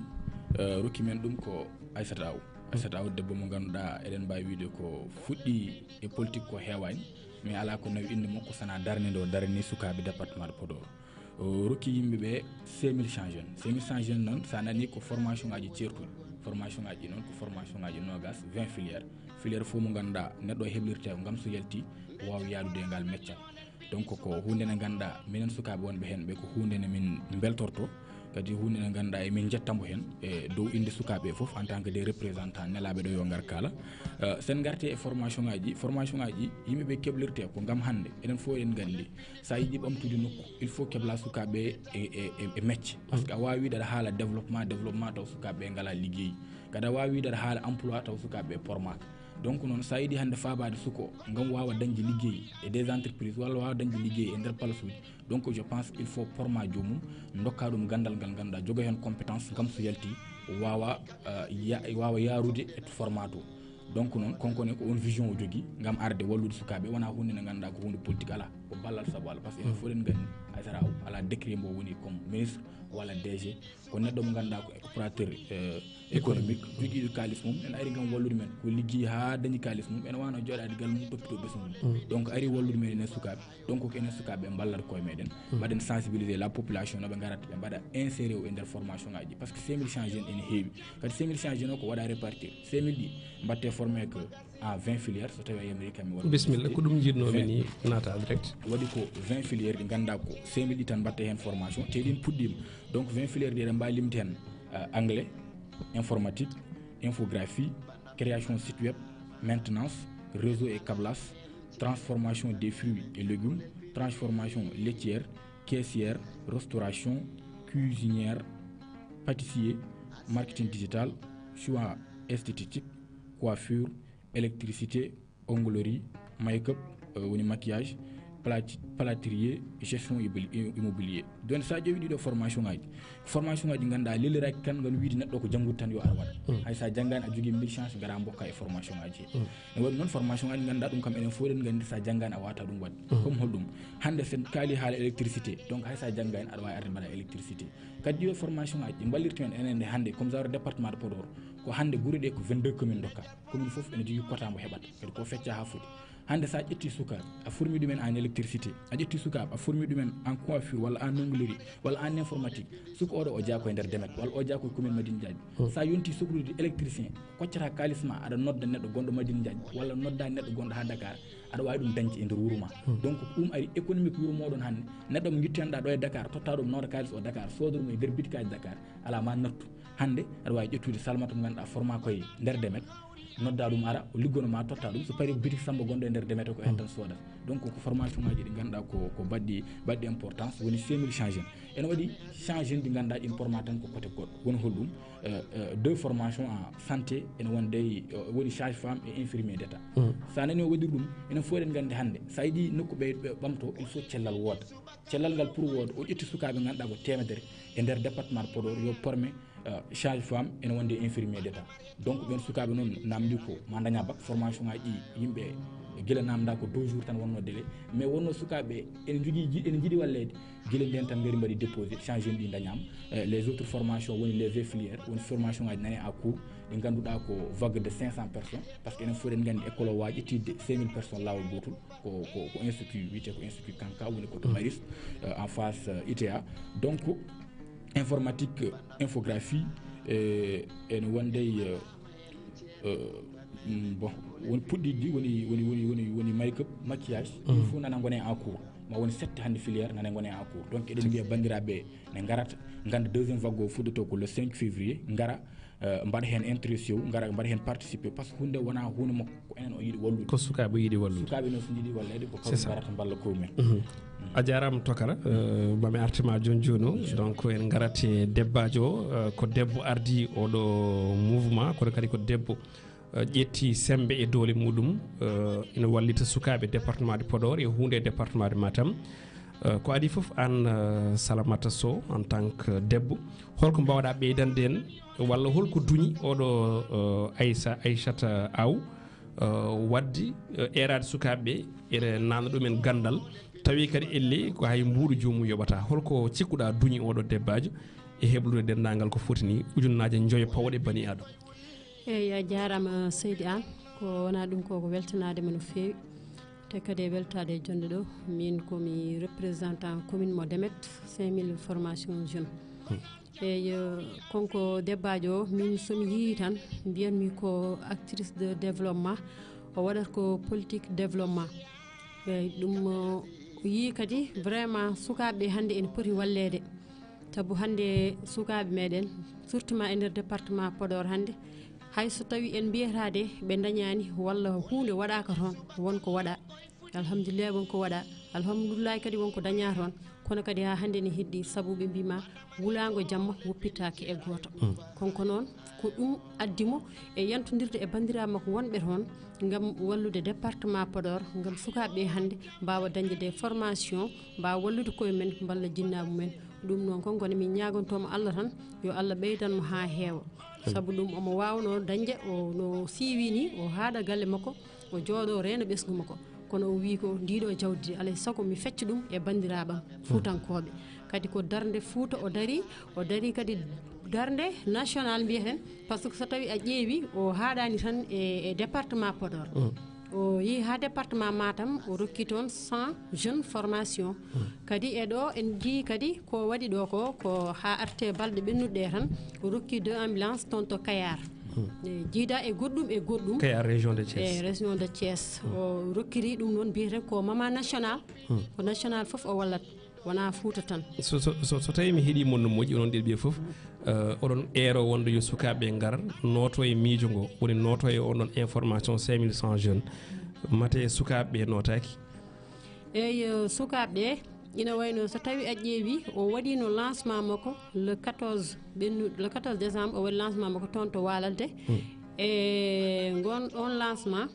euh, rokki men ɗum ko Aissata Aw. Aissata Aw debbo mo ngannduɗaa eɗen mbaawi wiide ko fuɗɗi e politique ko heewaani, mais alaa ko nawi innde makko sana darnde nde o darani sukaaɓe département de Podor. O rokki yimɓe ɓe cinq mille change en. Cinq mille change en noon, sa nani ko formation ngaji ceertuɗi. Formation ngaji ɗi noon ko formation ngaji nogas, vingt filière. Filière fof mo ngannduɗaa neɗɗo o heblirte ko ngam so yalti o waawa yaadude e ngal meccal. Donc ko huunde nde ngannduɗaa minen sukaaɓe wonɓe heen ɓe ko huunde nde min mbeltorto, kadi huunde nde ngannduɗaa emin njetta mbo heen e dow innde sukaaɓe fof en tant que des représentants nelaaɓe ɗo yo ngar kaala. Euh, sen ngarte e formation ngaji, formation ngaji yimɓe ɓe keblirte ko ngam hannde enen fof eɗen nganndi sa yiɗi ɓamtude nokku il faut kebla sukaaɓe e, e, e, e mecce, par ce que a waawi wiide aɗa haala développement, développement taw sukaaɓe ɓe ngala liggey, kadi a waawi wiide aɗa haala emploi taw sukaaɓe ɓe pormaaka. Donc noon sa yiɗi hannde faabaade suko ngam waawa dañde liggey e des entreprises walla waawa dañde liggey e nder palasuuji, donc je pense il faut porma joomum, dokka ɗum ganndal ngal ngannduɗaa joga heen compétence ngam so yalti waawa, euh, ya-, waawa yaarude e format o. Donc noon konkone ko on vision o jogii ngam arde wallude sukaaɓe, wona huunde nde ngannduɗaa ko huunde politique, alaa, ko ballal sabu Allah, par ce que enen fof eɗen nganndi Aissata Aw alaa décret mbo woni comme ministre walla D G, ko neɗɗo mo ngannduɗaa ko opérateur, euh, économique, jogiiɗo kaalis mum, ene ari ngam wallude men, ko liggey haa dañi kaalis mum, ene waawno jooɗaade galle mum toppitoo ɓesngu mum. Donc ari wallude men enen sukaaɓe. Donc ko enen sukaaɓe ɓe mballata koye meɗen, mbaɗen sensibiliser la population no ɓe ngarata ɓe mbaɗa insérer o e nder formation ngaji, par ce que cinq mille change en ene heewi. Kadi cinq mille change en o ko waɗa répartir, cinq mille ɗi mbatte formé que en vingt filière, so tawi a yamiri kam mi waɗa bismillah, ko ɗum jiɗnomi ni naata direct. Waɗi ko vingt filière ɗi ngannduɗaa ko cinq mille ɗi tan mbatte heen formation, te ɗin puɗɗiima. Donc vingt filière ɗi eɗen mbaawi limde heen, euh, anglais, informatique, infographie, création site web, maintenance, réseau et câblage, transformation des fruits et légumes, transformation laitière, caissière, restauration, cuisinière, pâtissier, marketing digital, soins esthétiques, coiffure, électricité, onglerie, make-up, euh, woni maquillage, plati-, plâtrier, gestion immobilier. Donc sa ƴeewi ɗiɗo formation ngaji, formation ngaji ngannduɗaa leliraki kan ngam wiide neɗɗo ko janngude tan yo ar waɗa. Hay sa janngani a jogii mille chance ngara mbokka e formation ngaji. Ne waɗi noon formation ngaji ngannduɗaa ɗum kam enen fof eɗen nganndi sa janngani a wata ɗum waɗde. Comme holɗum? Hannde sen kaali haala électricité, donc hay sa janngani aɗa waawi arde mbaɗa électricité. Kadi ɗiɗo formation ngaji ɗi mballirta men enen nde hannde comme genre département de Podor, ko hannde gure ɗe ko vingt-deux commune dokka. Commune fof ene jogii quota mo heɓata, kadi ko fecca haa foti. Hannde sa ƴetti sukaaɓe a formi ɗumen en électricité, a ƴetti sukaaɓe a formi ɗumen en coiffure walla en onglerie walla en informatique, suka oɗo o jeyaa koye nder Demet walla o jeyaa koye commune Madina Diagne. Sa yonti soklude électricien, koccata kaalis ma aɗa nodda neɗɗo gonɗo Madina Diagne walla nodda neɗɗo gonɗo haa Dakar, aɗa waawi ɗum dañde e nder wuro ma. Donc ɗum ari économique wuro moɗon hannde, neɗɗo mo ngittanɗa ɗo e Dakar totta ɗum nawda kaalis o Dakar sooda ɗum e nder bitikaji Dakar, ala ma nattu. Hannde aɗa waawi ƴettude Salmata mo ngannduɗaa forma koye nder Demet, nodda ɗum ara o liggono ma totta ɗum, so paari ko bitik Samba gonɗo e nder Demet ko heen tan soodata. Donc ko formation ngaji ɗi ngannduɗaa ko, ko baɗɗi, baɗɗi importance, woni cinq mille change en. Ene waɗi change en ɗi ngannduɗaa ɗin porma tan ko côté goɗɗo, woni holɗum? Euh, euh, deux formations en santé ene wonde, euh, woni sage femme et infirmier d'état. Sa nani o waɗiri ɗum, enen fof eɗen nganndi hannde sa yiɗi nokku ɓe, ɓe ɓamto il faut cellal wooda. Cellal ngal pour wooda o ƴetti sukaaɓe ngannduɗaa ko teemedere e nder département de Podor yo pormé, euh, sage femme ene wonde infirmier d'état. Donc ɓen sukaaɓe noon namdi ko ma daña bac, formation ngaji ɗi yimɓe gila namda ko deux jours tan wonno délai, mais wonno sukaaɓe ene jogii ji-, ene jiɗi walleede, gila nden tan ngari mbaɗi déposé, change en ɗi dañama. Euh, les autres formations woni les infirmières, woni formation ngaji nane à cours ɗi ngannduɗaa ko vague de cinq cents personnes, par ce que enen fof eɗen nganndi école o waawi ƴettidde cinq mille personnes laawol gootol. Ko, ko, ko institut wiyete ko institut Kanka woni ko to Maris, euh, en face, euh, I T A. Donc informatique, euh, infographie, euh, ene wonde, euh, euh, Mm, bon, woni puɗɗiɗi ɗi woni, woni, woni, woni, woni make-up, maquillage. Ɗum fof nana ngone en cours. Ma woni sette hannde filière nana ngone en cours. Donc eɗen mbiya banndiraaɓe ne ngarata, ngannda deuxième vague o fuɗɗoto ko le cinq février, ngara, euh, mbaɗa heen intéressé wu, ngara mbaɗa heen participé, parce que huunde wona huunde makko, ko enen o yiɗi wallude. Ko sukaaɓe yiɗi wallude. Sukaaɓe noon so njiɗi walleede, ko kamɓe ngarata mballa koye mumen. A jaaraama Tokara, euh, mami artima jooni jooni o. Donc en ngarate debbaajo o, euh, ko debbo ardi oɗo mouvement, kono kadi ko debbo, euh, ƴetti semmbe e doole muɗum, euh, ina wallita sukaaɓe département de Podor e huunde e département de Matam. Euh, ko adii fof aan, euh, Salamata Sow, en tant que debbo, holko mbaawɗa ɓeydande en, walla holko duñi oɗo, euh, Aissa, Aissata Aw, euh, waɗde, euh, eeraade sukaaɓe ɓe, ene naamna ɗumen ganndal, tawi kadi ellee ko hay mbuuɗu joomum yoɓata. Holko cikkuɗa duñi oɗo debbaajo e heblude denndaangal ko foti ni ujunnaaje njoyo pawɗe bani Aadama? Eeyi, a jaaraama seydi Aan. Ko wonaa ɗum ko, ko weltanaade mo no feewi, te kadi e weltaade e jonnde ɗo. Miin ko mi représentant commune mo Demet, cinq mille formation jeune. Eeyi, kanko debbaajo o, miin so mi yii tan, mbiyanmi ko actrice de développement, o waɗata ko politique développement. Eeyi, ɗum o yii kadi vraiment sukaaɓe ɓe hannde ene poti walleede. Sabu hannde sukaaɓe meɗen, surtout ma e nder département Podor hannde, hay so tawi en mbiyata de ɓe ndañaani walla huunde waɗaaka toon, won ko waɗa. Alhamdulillah, won ko waɗa. Alhamdulillah kadi won ko daña toon. Kono kadi haa hannde ne heddi sabu ɓe mbima wulaango jamma woppitaaki e gooto. Kanko noon ko ɗum addi mo e yantondirde e banndiraaɓe makko wonɓe toon ngam wallude département Podor, ngam sukaaɓe ɓe hannde mbaawa dañde des formation, mbaawa wallude koye men, mballa jinnaaɓe mumen. Ɗum noon kon, kono min ñaagontoo mo Allah tan, yo Allah ɓeydan mo haa heewa. Sabu ɗum omo waawnoo dañde, o no siiwi ni, o haaɗa galle makko, o jooɗoo reena ɓesngu makko. Kono o wii ko ndiiɗoo jawdi, alay sago mi fecca ɗum e banndiraaɓe am fuutankooɓe. Kadi ko darnde Fuuta o darii, o darii kadi darnde national mbiyeten, par ce que so tawi a ƴeewi, o haaɗaani tan e, e département Podor. O yehi haa département Matam, o rokki toon cent jeunes formation. Kadi e ɗo en njii kadi ko waɗi ɗo ko, ko haa arte balɗe ɓennuɗe ɗe tan, o rokki deux ambulance toon to Kayar. E jiida e goɗɗum e goɗɗum. Kayar, région de Thiès. E région de Thiès. O rokkiri ɗum noon mbiyeten ko mama national. Ko national fof o wallat. Wonaa Fuuta tan. So, so, so, so tawi mi heɗii mon no moƴƴi, onon ɗiɗo fof, eh, oɗon eero wonde yo sukaaɓe ngar nooto e miijo ngo, woni nooto e on ɗon information cinq mille cent jeunes. Mate sukaaɓe ɓe nootaaki? Eeyi, eh, sukaaɓe ɓe, ina wayno so tawi a ƴeewi, o waɗino lancement makko le quatorze ɓennu-, le quatorze décembre, o waɗi lancement makko toon to Waalalde. E ngon on lancement,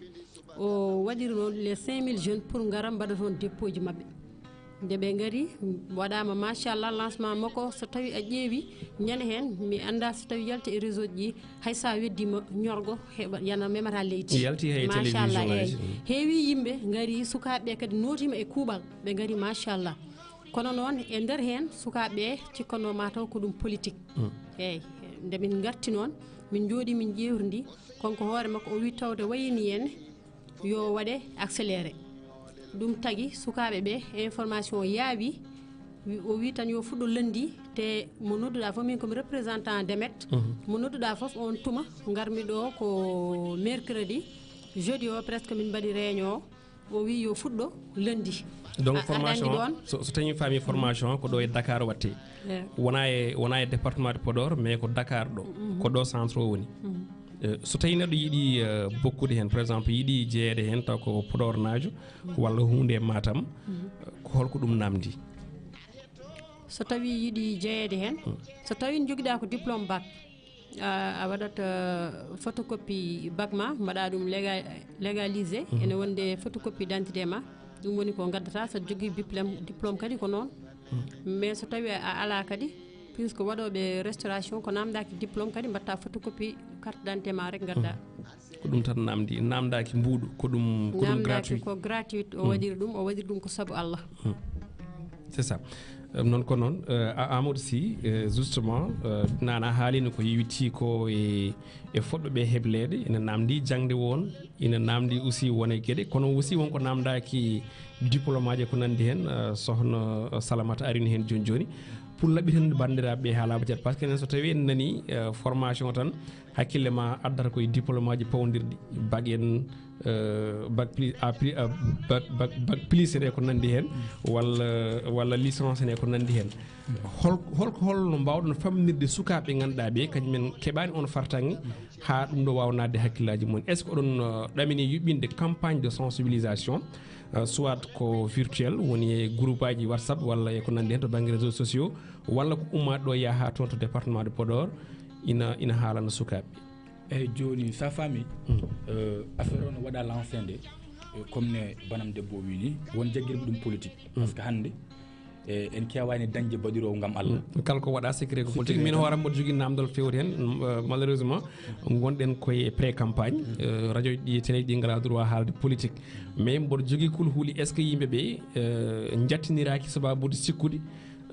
o waɗiri noon les cinq mille jeunes pour ngara mbaɗa toon dépôt ji maɓɓe. Nde ɓe ngari, waɗaama machallah lancement makko, so tawi a ƴeewi ñande heen, mi annda so tawi yalti e réseau ji, hay sa weddima ñorgo, heɓa, yana memata leydi. Yalti hay télévision ngaji. Heewi yimɓe ngari, sukaaɓe ɓe kadi nootima e kuuɓal, ɓe ngari machallah. Kono noon e nder heen sukaaɓe ɓe cikkanno mataw ko ɗum politique. Eyyi, nde min ngarti noon, min njooɗi min ƴeewridi, kanko hoore makko o wi tawde wayini en, yo waɗe accéléré. Ɗum tagi sukaaɓe ɓe information yaawi, wi-, o wi tan yo fuɗɗo lundi, te mo nodduɗa fof, min komi représentant Demet, mo nodduɗa fof on tuma ngarmi ɗo ko mercredi, jeudi o presque min mbaɗi réunion, o wi yo fuɗɗo lundi. Donc a-, formation aɗa anndi ɗon? So, so tawi mi faami formation ko ɗo e Dakar watte. Wona e, wona e département de Podor, mais ko Dakar ɗo. Ko ɗo centre o woni. Eh, so tawi neɗɗo yiɗi, eh, bokkude heen, par exemple, yiɗi jeyeede heen, taw ko Podor naajo, walla huunde e Matam, eh, ko holko ɗum namdi? So tawi yiɗi jeyeede heen, so tawi jogiɗa ko diplôme bac, a, a waɗat, eh, photocopie bac ma, mbaɗa ɗum léga-, légalisé, ene wonde photocopie d'identité ma, ɗum woni ko ngaddata, so jogii diplôme, diplôme kadi ko noon. Mais so tawi a alaa kadi, puisque waɗooɓe restauration ko namdaaki diplôme kadi mbatta photocopie carte d'identité ma rek ngadda. Ko ɗum tan namdi, namdaaki mbuuɗu, ko ɗum, ko ɗum gratuit. Ko gratuit, o waɗiri ɗum, o waɗiri ɗum ko sabu Allah. C'est ça. Euh, noon ko noon, euh, A-, Amadou Sy, euh, justement, euh, nana haalino ko yewti ko e, e fodɓe ɓe hebleede, ina namdi jangde won, ina namdi aussi won e geɗe, kono aussi won ko namdaki diplôme aji ko nandi hen, euh, sohna Salamata arini hen joni joni. Pour laɓɓitande bandiraɓe ɓe haalama ceeɗa, parce que enen so tawi en nani, euh, formation tan, hakkille ma addata koye diplôme aji pawndirɗi, bac en, euh, bac plus, à plus, euh, bac, bac, bac plus en e ko nanndi heen, walla, walla licence en e ko nanndi heen. Hol, hol, holno mbaawɗon famminirde sukaaɓe ɓe ngannduɗaa ɓe, kañum en keɓaani on fartaŋŋe, haa ɗum ɗo waawa naatde hakkillaaji mum en? Est-ce que oɗon, euh, ɗamini yuɓɓinde campagne de sensibilisation, euh, soit ko virtuel, woni e groupe aji WhatsApp walla e ko nanndi heen to bannge réseaux sociaux, walla ko ummaade ɗo yaha toon to département de Podor, ina, ina haalana sukaaɓe? Eeyi, jooni, so a faami, euh, affaire o no waɗa lancé nde, euh, comme ne banam debbo o wii ni, won jaggirɓe ɗum politique. Parce que hannde, e, en keewaani dañde baɗiroowo ngam Allah. Kala ko waɗa secret ko politique. Min hooram mboɗo jogii namdal fewti heen, mm, euh, malheureusement, ngonɗen koye pré-campagne. Euh, radio ji ɗi, télé ji ɗi ngalaa droit haalde politique. Mais mboɗo jogii kulhuli, est-ce que yimɓe ɓe, euh, njattiniraaki sababude sikkude,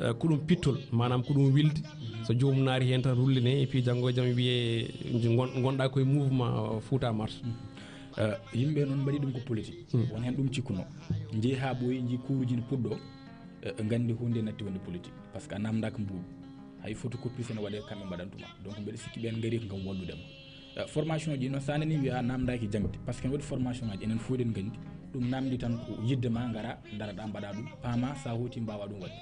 euh, ko ɗum pittol, maanaam ko ɗum wilde? So joomum naati heen tan rulline, et puis janngo e jam wiyee ngon-, ngonɗaa koye mouvement, euh, Fouta Marche. Euh, yimɓe noon mbaɗi ɗum ko politique. Won heen ɗum cikkunoo. Njehi haa ɓooyi, njii kuuruji ne puɗɗoo, euh, nganndi huunde natti wonde politique. Parce que a namdaaka mbuuɗu. Hay photocopie so ne waɗee, kamɓe mbaɗantuma. Donc, mbeɗa sikki ɓeen ngarii ko ngam wallude ma. Eh, formation ji noon, so a nanii wiya a namdaaki jaŋde, parce que ne waɗi formation ngaji, enen fof eɗen nganndi. Ɗum namdi tan ko yidde ma, ngara, ndaraɗa, mbaɗa ɗum, paama, so a hooti, mbaawa ɗum waɗde.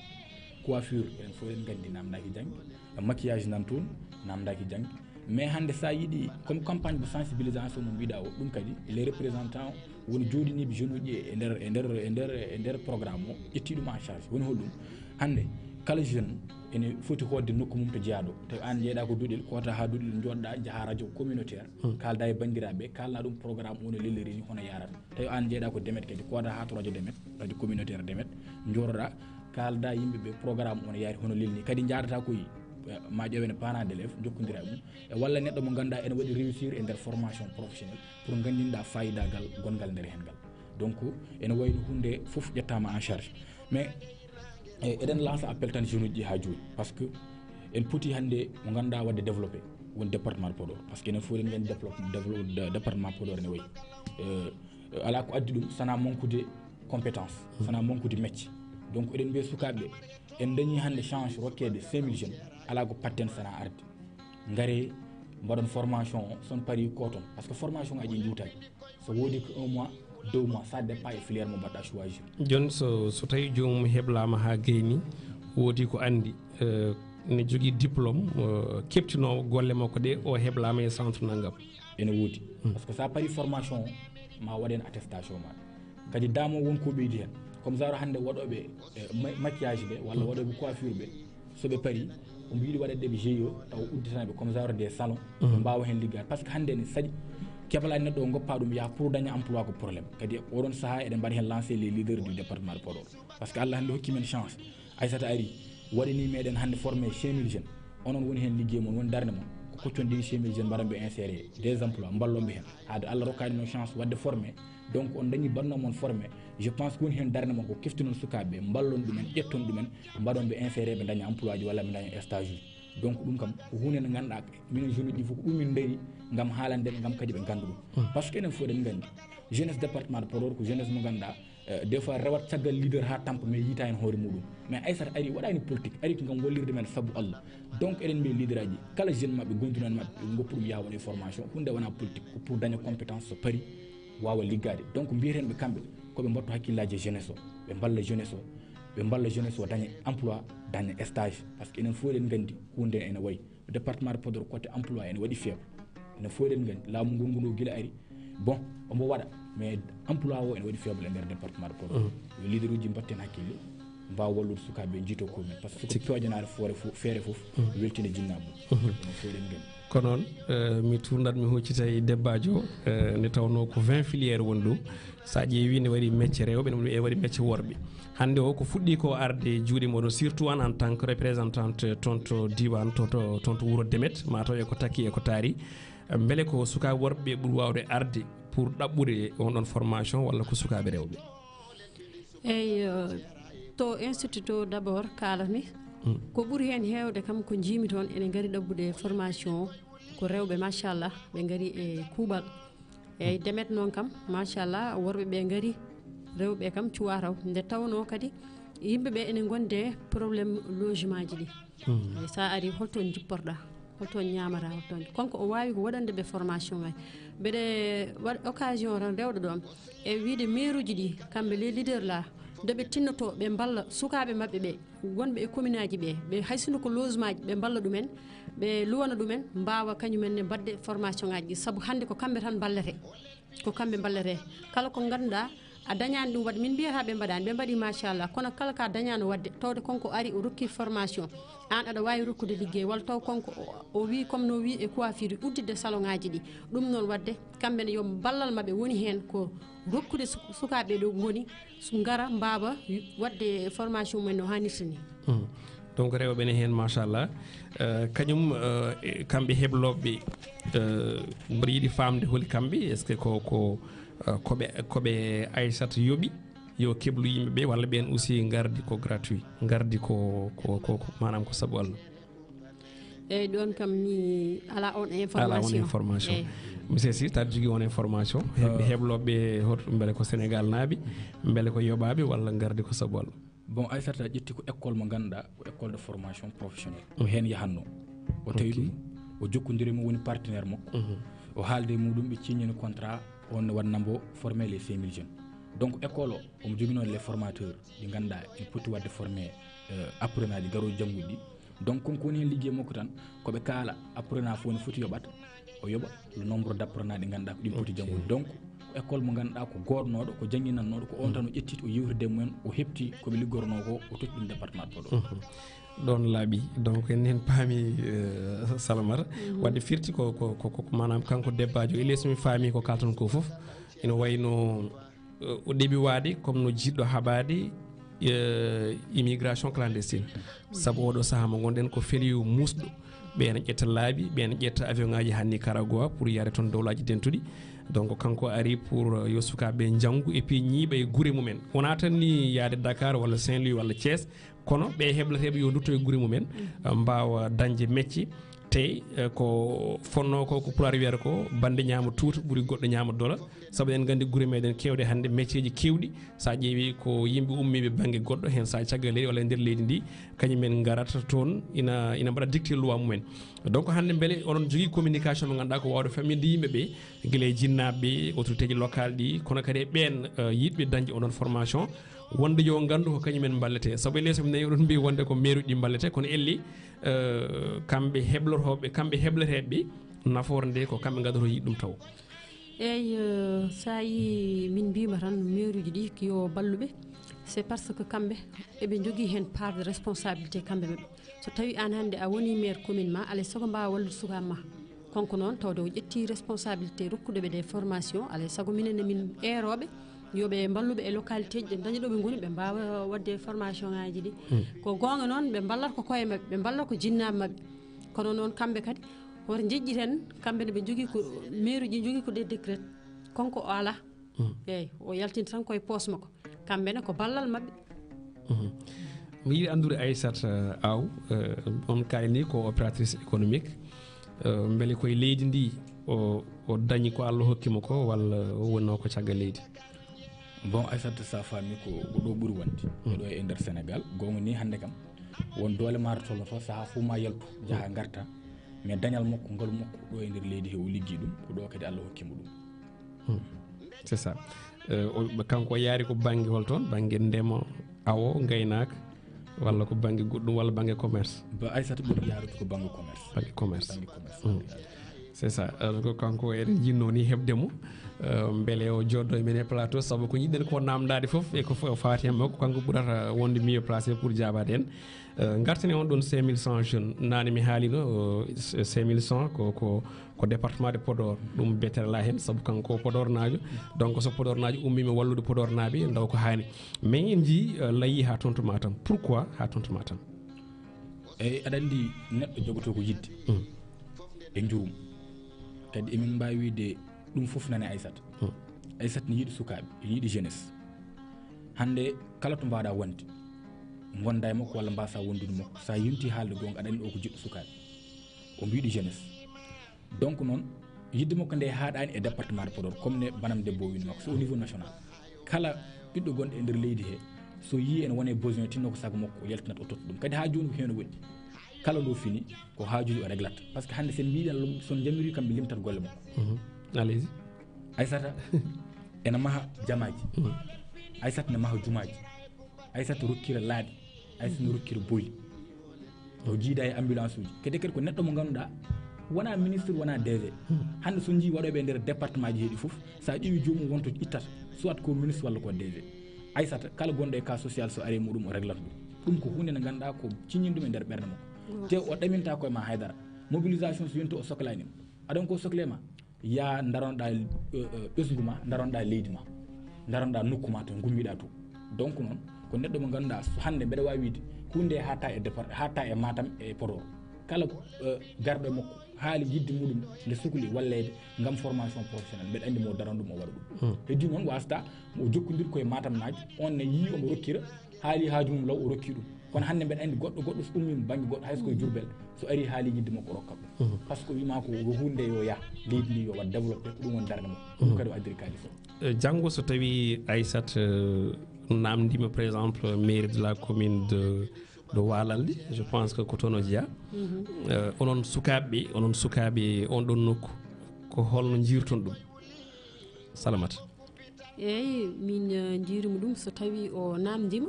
Coiffure, enen fof eɗen nganndi, namdaaki jaŋde. Maquillage nan toon, namdaaki jaŋde. Mais hannde, so a yiɗi, comme campagne de sensibilisation mo mbiɗa o, ɗum kadi, les représentants woni jooɗiniiɓe jeunes uji e nder, e nder, e nder, e nder programme o, ƴetti ɗum en charge. Woni holɗum? Hannde, kala jeune ene foti hootde nokku mum to jeyaa ɗo. Tawi aan njeeyɗaa ko Duɗel, koota haa Duɗel, njooɗoɗaa, njahaa radio communautaire, kaalda e banndiraaɓe, kaalna ɗum programme o no lelliri ni, hono yaarata. Tawi aan njeeyɗaa ko Demet kadi, koota haa to radio Demet, radio communautaire Demet, njooɗoɗaa, kaalda yimɓe ɓe programme o no yaari, hono lelni. Kadi njaadata koye, eh, ma ƴeewen parents d'élèves, njokkondira e mum. E walla neɗɗo mo ngannduɗaa ene waɗi réussir e nder formation professionnelle pour nganndinɗaa faayidagal gonngal nder heen ngal. Donc, ene wayno huunde fof ƴettaama en charge. Mais, e, eɗen lança appel tan jeunes uji ɗi haa jooni. Parce que en poti hannde mo ngannduɗaa waɗde développé woni département de Podor. Parce que enen fof eɗen nganndi développe-, développe-, dé-, département Podor ene wayi. Euh, alaa ko addi ɗum, sana manque de compétence, sana manque de métier. Donc, eɗen mbiya sukaaɓe ɓe, en dañii hannde chance rokkeede cinq mille jeunes, alaa ko patten sana arde. Ngare, mbaɗon formation o, son pari ko toon. Parce que formation ngaji njuutaani. So woodi ko un mois, deux mois, ça dépend e filière mo mbaɗɗa choisir. Jooni so, so tawi joomum heblaama haa gayni, woodi ko anndi, eh, ne jogii diplôme, eh, keɓtinoowo golle makko ɗe, o heblaama e centre nanngam. Ene woodi. Parce que so a pari formation o, ma waɗ heen attestation ma. Kadi damo won ko ɓeydi heen. Comme genre hannde waɗooɓe, eh, ma-, maquillage ɓe, walla waɗooɓe coiffure ɓe, so ɓe pari, omo yiɗi waɗande ɓe G I E, tawa udditana ɓe comme genre des salons, ɓe mbaawa heen liggaade. Parce que hannde ene saɗi, keɓalaa neɗɗo o ngoppa ɗum yaha pour daña emploi ko problème. Kadi oɗon sahaa eɗen mbaɗa heen lancer les leaders du département de Podor. Parce que Allah hannde hokki men chance. Aysata ari, waɗani meɗen hannde formé cinq mille jeunes. Onon woni heen liggey mon, woni darnde mon. Ko kocconɗen cinq mille jeunes, mbaɗon ɓe insérer des emplois, mballon ɓe heen. Haade Allah rokkaani mon chance waɗde formé. Donc, on dañi mbaɗnoo mon formé. Je pense ko woni heen darnde mon ko keftinon sukaaɓe ɓe, mballon ɗumen, ƴetton ɗumen, mbaɗon ɓe insérer, ɓe daña emploi ji walla ɓe daña stage uji. Donc, ɗum kam ko huunde nde ngannduɗaa minen jeune uji fof ko ɗum min ndarii ngam haalande ɓe, ngam kadi ɓe ngannda ɗum. Parce que enen fof eɗen nganndi jeunesse département de Podor ko jeunesse mo ngannduɗaa, eh, des fois rewat caggal leader haa tampa, mais yiita heen hoore muɗum. Mais Aysata ari, waɗaani politique, ari ko ngam wallirde men sabu Allah. Donc, eɗen mbiya leader aji, kala jeune maɓɓe, gondunan maɓɓe, ɓe ngoppu ɗum yaha wona e formation. Huunde wonaa politique, ko pour daña compétence, so pari, waawa liggaade. Donc, mbiyeten ɓe kamɓe, ko ɓe mbattu hakkillaaji e jeunesse o, ɓe mballa jeunesse o, ɓe mballa jeunesse o daña emploi, daña stage. Parce que enen fof eɗen nganndi huunde ene wayi. Département de Podor côté emploi ene waɗi faible. Enen fof eɗen nganndi laamu ngu ngu ɗo gila ari. Bon, omo waɗa, mais emploi o ene waɗi faible e nder département de Podor. Yo leader uji mbatten hakkille, mbaawa wallude sukaaɓe ɓe, njiitoo koye mumen. Parce que so ko peewnanaare foore fof, feere fof, weltina jinnaaɓe mum. Enen fof eɗen nganndi. Ko noon, eh, mi tuurnat, mi huccita e debbaajo o, eh, nde tawnoo ko vingt filière woni ɗo. So a ƴeewi, ne waɗi mecce rewɓe, ne waɗi mecce worɓe. Hannde o ko fuɗɗi ko arde e juuɗe mooɗon, surtout an en tant que représentante toon to diiwaan, to, to, toon to wuro Demet, ma taw e ko takki e ko taari. Mbele ko sukaaɓe worɓe ɓe ɓuri waawde arde pour ɗaɓɓude on ɗon formation, walla ko sukaaɓe rewɓe? Eyi, eh, to institut to d'abord kaalami, ko ɓuri heen heewde kam ko njiimi toon ene ngari ɗaɓɓude formation o, ko rewɓe, machallah, ɓe ngari e kuuɓal. Eyi, Demet noon kam, machallah, worɓe ɓe ngari, rewɓe kam cuwa taw. Nde tawnoo kadi yimɓe ɓe ene ngondi e problème logement ji ɗi. Eyi, so a ari, holto njipporɗaa? Holto ñaamata, holto. Kanko o waawi ko waɗande ɓe formation ngaji. Mbeɗe waɗa occasion tan rewɗo ɗoon e wiide meeruuji ɗi, kamɓe les leaders là, nde ɓe tinnoto ɓe mballa sukaaɓe maɓɓe ɓe, wonɓe e commune aji ɓe, ɓe hay sinno ko logement ji, ɓe mballa ɗumen, ɓe luwana ɗumen, mbaawa kañumen ne mbaɗde formation ngaji ɗi. Sabu hannde ko kamɓe tan mballete. Ko kamɓe mballete. Kala ko ngannduɗaa a dañaani ɗum waɗde, min mbiyata ɓe mbaɗaani, ɓe mbaɗi machallah, kono kala ka dañaano waɗde, tawde kanko ari o rokki formation, aan aɗa waawi rokkude liggey, walla taw kanko o, o wii comme no wii e coiffure, udditde salon ngaji ɗi. Ɗum noon waɗde, kamɓe ne yo ballal maɓɓe woni heen ko rokkude su-, sukaaɓe ɗo ngoni, su-, ngara mbaawa waɗde formation mumen no haanirta ni. Hmm. Donc rewɓe ne heen machallah. Euh, kañum, euh, e kamɓe heblooɓe, euh, mboɗo yiɗi faamde holi kamɓe, est-ce que ko, ko, euh, koɓe, koɓe Aissata yoɓi yo keblu yimɓe ɓe, walla ɓeen aussi ngardi ko gratuit, ngardi ko, ko, ko, ko maanaam ko sabu Allah? Eyyi, ɗoon kam mi alaa on information. Alaa on information. Eyyi. Monsieur Sy, taɗa jogii on information? Heɓ-, heblooɓe hoto, mbele ko Sénégal naaɓe, mbele ko yoɓaaɓe, walla ngardi ko sabu Allah? Bon, Aissata ƴetti ko école mo ngannduɗaa ko école de formation professionnelle. Ko heen yahatnoo. O tawi ɗum, o jokkondiri mo, woni partenaire makko. Mhm. O haalde e muɗum, ɓe ciññini contrat, on ne waɗna mbo former les cinq mille jeunes. Donc, école o, omo joginoo les formateurs ɗi ngannduɗaa ene poti waɗde former, euh, apprenant ji garooji janngude ɗi. Donc, kon ko woni heen liggey makko tan, ko ɓe kaala apprenant fof ne foti yoɓat, o yoɓa le nombre d' apprenant ɗi ngannduɗaa ko ɗin poti janngude. Donc, ko école mo ngannduɗaa ko goodnooɗo, ko jannginannooɗo, ko on tan o ƴetti, o yewtide e mumen, o heɓti ko ɓe liggotonoo ko, o totti ɗum département de Podor. Mhm. Ɗoon laaɓi. Donc, en heen paami, euh, Salamata. Mhm. Waɗde firti ko, ko, ko, ko, ko maanaam kanko debbaajo, e lees mi faami ko kaalton ko fof, ina wayno, euh, o ɗeɓi waade comme no jiɗɗo haɓaade, euh, immigration clandestine. Sabu oɗo sahaa mo ngonɗen ko feliyo muusɗo. Ɓe ene ƴetta laabi, ɓe ene ƴetta avion ngaji hanni Karagoa pour yaade toon dowlaji dentuɗi. Donc kanko ari pour, euh, yo sukaaɓe njanngu et puis ñiiɓa e gure mumen. Wonaa tan ni yaade Dakar walla Saint-Louis walla Thiès, kono ɓe heblateeɓe yo ndutto e gure mumen, euh, mbaawa dañde mecce. Tey, eh, ko fonnoo ko, ko Pulaar wiyata ko bannde ñaama tuuta ɓuri goɗɗo ñaama dola. Sabu eɗen nganndi gure meɗen keewɗe hannde, métier ji keewɗi, so a ƴeewi ko yimɓe ummiiɓe bannge goɗɗo, heen so a caggal leydi walla e nder leydi ndi, kañum en ngarata toon, ina, ina mbaɗa dicté loi mumen. Donc hannde mbele oɗon jogii communication mo ngannduɗaa ko waawde famminde yimɓe ɓe, gila e jinnaaɓe ɓe, autorité ji locale ɗi, kono kadi e ɓeen, eh, yiɗɓe dañde oɗon formation, wonde yo nganndu ko kañum en mballete. Sabu e lees mi nani oɗon mbiyi wonde ko meeruuji ɗi mballete, kono elli, eh, kamɓe heblotooɓe, kamɓe hebleteeɓe ɓe, nafoore nde ko kamɓe ngadotoo yiɗ ɗum taw. Eyyi, eh, so a yii min mbiyma tan meeruuji ɗi ko yo balluɓe, c'est parce que kamɓe eɓe njogii heen part de responsabilité kamɓe maɓɓe. So tawi aan hannde a woni maire commune ma, alay sago mbaawa wallude sukaaɓe ma. Kanko noon, tawde o ƴetti responsabilité rokkude ɓe ɗe formation, alay sago minen ne min eerooɓe, yo ɓe mballuɓe e localité ji ɗi daña ɗo ɓe ngoni, ɓe mbaawa waɗde formation ngaji ɗi. Hmm. Ko goonga noon, ɓe mballat ko koye maɓɓe, ɓe mballat ko jinnaaɓe maɓɓe. Kono noon, kamɓe kadi, woto njeƴƴiten, kamɓe ne ɓe njogii ko, mairie ji njogii ko des décrets. Kanko o alaa. Hmm. Eeyi, o yaltinta tan koye poos makko. Kamɓe ne ko ballal maɓɓe. Mhm. Mi yiɗi anndude Aissata, eh, Aw, eh, on kaalni ko opératrice économique. Eh, mbele koye leydi ndi o, o dañi ko Allah hokki mo ko, walla o wonnoo ko caggal leydi? Bon, Aissata, so a faami ko, ko ɗo ɓuri wonde. Mm. Ko ɗo e nder Sénégal. Goonga ni hannde kam, won doole ma to tolnoto, sahaa fof ma yaltu, njaha ngarta. Mais dañal makko, ngalu makko, ɗo e nder leydi he o liggii ɗum, ko ɗo kadi Allah hokki mo ɗum. Hmm. C'est ça. Euh, o, kanko o yaari ko bannge hol toon? Bannge ndema, awo, ngaynaaka, walla ko bannge goɗɗum, walla bannge commerce? Ba Aissata ɓuri yaarude ko bannge commerce. Bannge commerce. Bannge commerce. Hmm. C'est ça. Euh, ko kanko eɗen jinnoo ni heɓde mo. Euh, mbele o jooɗo e men e plateau, sabu ko njiɗɗen ko naamndaade fof, e ko fo-, faati heen makko, kanko ɓurata wonde mieux placé pour jaabaade en. Euh, ngartene on ɗon cinq mille cent jeunes. Naane mi haalino, euh, cinq mille cent ko, ko, ko département de Podor. Ɗum betere la heen, sabu kanko ko Podornaajo. Donc, so Podornaajo ummiima wallude Podornaaɓe, ndaw ko haani. Mais en njii, euh, layi haa toon to Matam. Pourquoi haa toon to Matam? Eyi, aɗa anndi neɗɗo jogotoo ko yiɗde. Mm. E njurum. Kadi emin mbaawi wiyde ɗum fof nani Aissata. Mm. Aissata ne yiɗi sukaaɓe, ne yiɗi jeunesse. Hannde kala to mbaɗa wonde, ngonda e makko walla mbasa wondude makko. Sa yonti haalde goonga, aɗa anndi o ko jiɗɗo sukaaɓe. O mbiɗo jeunesse. Donc noon, yiɗde makko nde haaɗaani e département de Podor, comme ne banam debbo o wini makko, c'est au niveau national. Kala ɓiɗɗo gonɗo e nder leydi he, so yii ene wone besoin, tinno ko sago makko, o yaltinat, o totta ɗum. Kadi haa jooni ko heen o woɗɗi. Kala ɗo fini ko haajuji o reglat, parce que hannde sen mbiɗen lum son jamiri kamɓe limtat golle makko. Allez-y. Aysata ena maha jamaaji. Aysata ne maha jumaaji. Aysata rokkira laaɗe. Aysata ne rokkira boyli. O jiida e ambulance uji kede kadi ko neɗɗo mo ngannduɗaa wona ministre wona D G. Hannde so njii waɗoɓe e nder département ji heeɗi fof, so a ƴeewi joomum wonto ittata, soit ko ministre walla ko D G. Aysata kala gonɗo e cas social so ari e muɗum o reglat ɗum. Ɗum ko hunde nde ngannduɗaa ko ciññin ɗum e nder ɓernde makko. Te o ɗaminta koye ma haydara. Mobilisation so yonti o soklaani ma, aɗon ko sokle ma, ya daronoɗa ɓesngu ma, daronoɗa leydi ma, daronoɗa nokku ma to gummiɗa to. Donc noon ko neɗɗo mo ngannduɗaa so hannde mbeɗa wawi wiide hunde hatta e départ hatta e Matam e Podor, kala garɗo e makko haali yidde muɗum nde sukli walleede ngam formation professionnel, mbeɗa anndi mo daran ɗum o waɗa ɗum. Heddi noon wasata o jokkodir koye Matam naajo, on ne yii omo rokkira, haali haaju mum law o rokki ɗum. Kono hannde mbeɗa anndi goɗɗo goɗɗo so ummima bannge goɗɗo hay so koye Jurbel, so ari haali yidde makko rokka ɗum, par ce que wima ko yo hunde yo yah, leydi ndi yo waɗ développé, ko ɗum woni darnde makko. Ɗum kadi o addiri kaalis o. Janngo so tawi Aysat namdima par exemple mairie de la commune de de Walalde, je pense que ko toon o jeyaa. Onon sukaaɓe, onon sukaaɓe on ɗon nokku, ko holno njiirton ɗum? Salamata. Eeyi, min njiirimi ɗum so tawii o naamndiima,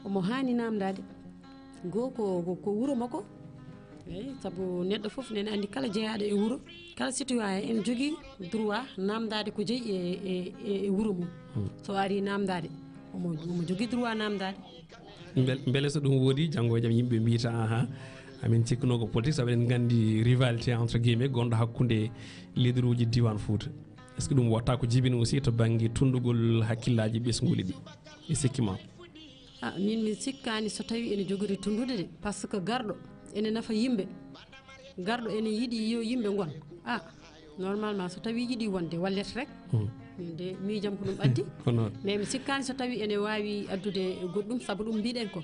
omo haani naamndaade. Goo ko ko wuro makko. Eeyi, sabu neɗɗo fof nene anndi kala jeyaaɗo e wuro, kala citoyen ene jogii droit naamndaade ko jeyi e e e wuro mum. So arii naamndaade, omo omo jogii droit naamndaade. Mbele so ɗum woodi janngo e jam yimɓe mbiyta aha, amin cikkuno ko politique sabu eɗen nganndi rivalité entre guillemets gonɗo hakkunde leader uji diwan Fouta. Est ce que ɗum watta ko jibini aussi to bannge tunndugol hakkillaaji ɓesnguuli ɗi? E sikki ma? A min mi sikkaani so tawi ene jogori tunndude de, par ce que garɗo ene nafa yimɓe, garɗo ene yiɗi yo yimɓe ngon. A normalement so tawi yiɗi wonde wallet rek. Min de miijam ko ɗum addi. Mais mi sikkaani so tawi ene waawi addude goɗɗum sabu ɗum mbiɗen ko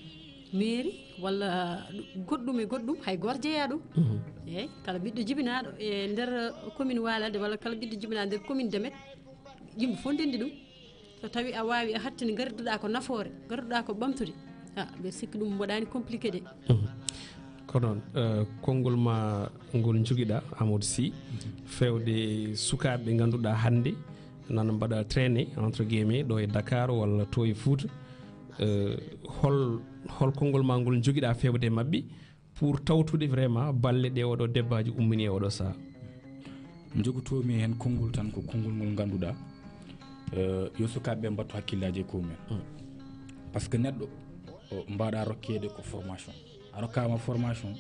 mairie walla goɗɗum e goɗɗum hay gooto jeyaa ɗum. Eeyi, kala ɓiɗɗo jibinaaɗo e nder commune Walalde walla kala ɓiɗɗo jibinaaɗo nder commune Demet, yimɓe fof ndenndi ɗum. So tawi a waawi a hattini, ngarduɗa ko nafoore, ngarduɗa ko ɓamtude, a mbeɗa sikki ɗum waɗani compliqué de. Ko noon. Konngol ma ngol njogiɗa Amadou Sy, fewde sukaaɓe ɓe ngannduɗa hannde nana mbaɗa traîner entre guillemets ɗo e Dakar walla to e Fouta, hol hol konngol ma ngol njogiɗa fewde e maɓɓe pour tawtude vraiment balle ɗe oɗo debbaji ummini e oɗo saha? Jogotomi heen konngol tan ko konngol ngol ngannduɗa, yo sukaaɓe ɓe mbattu hakkillaji e komumen. Par ce que neɗɗo mbaɗa rokkede ko formation, a rokkama formation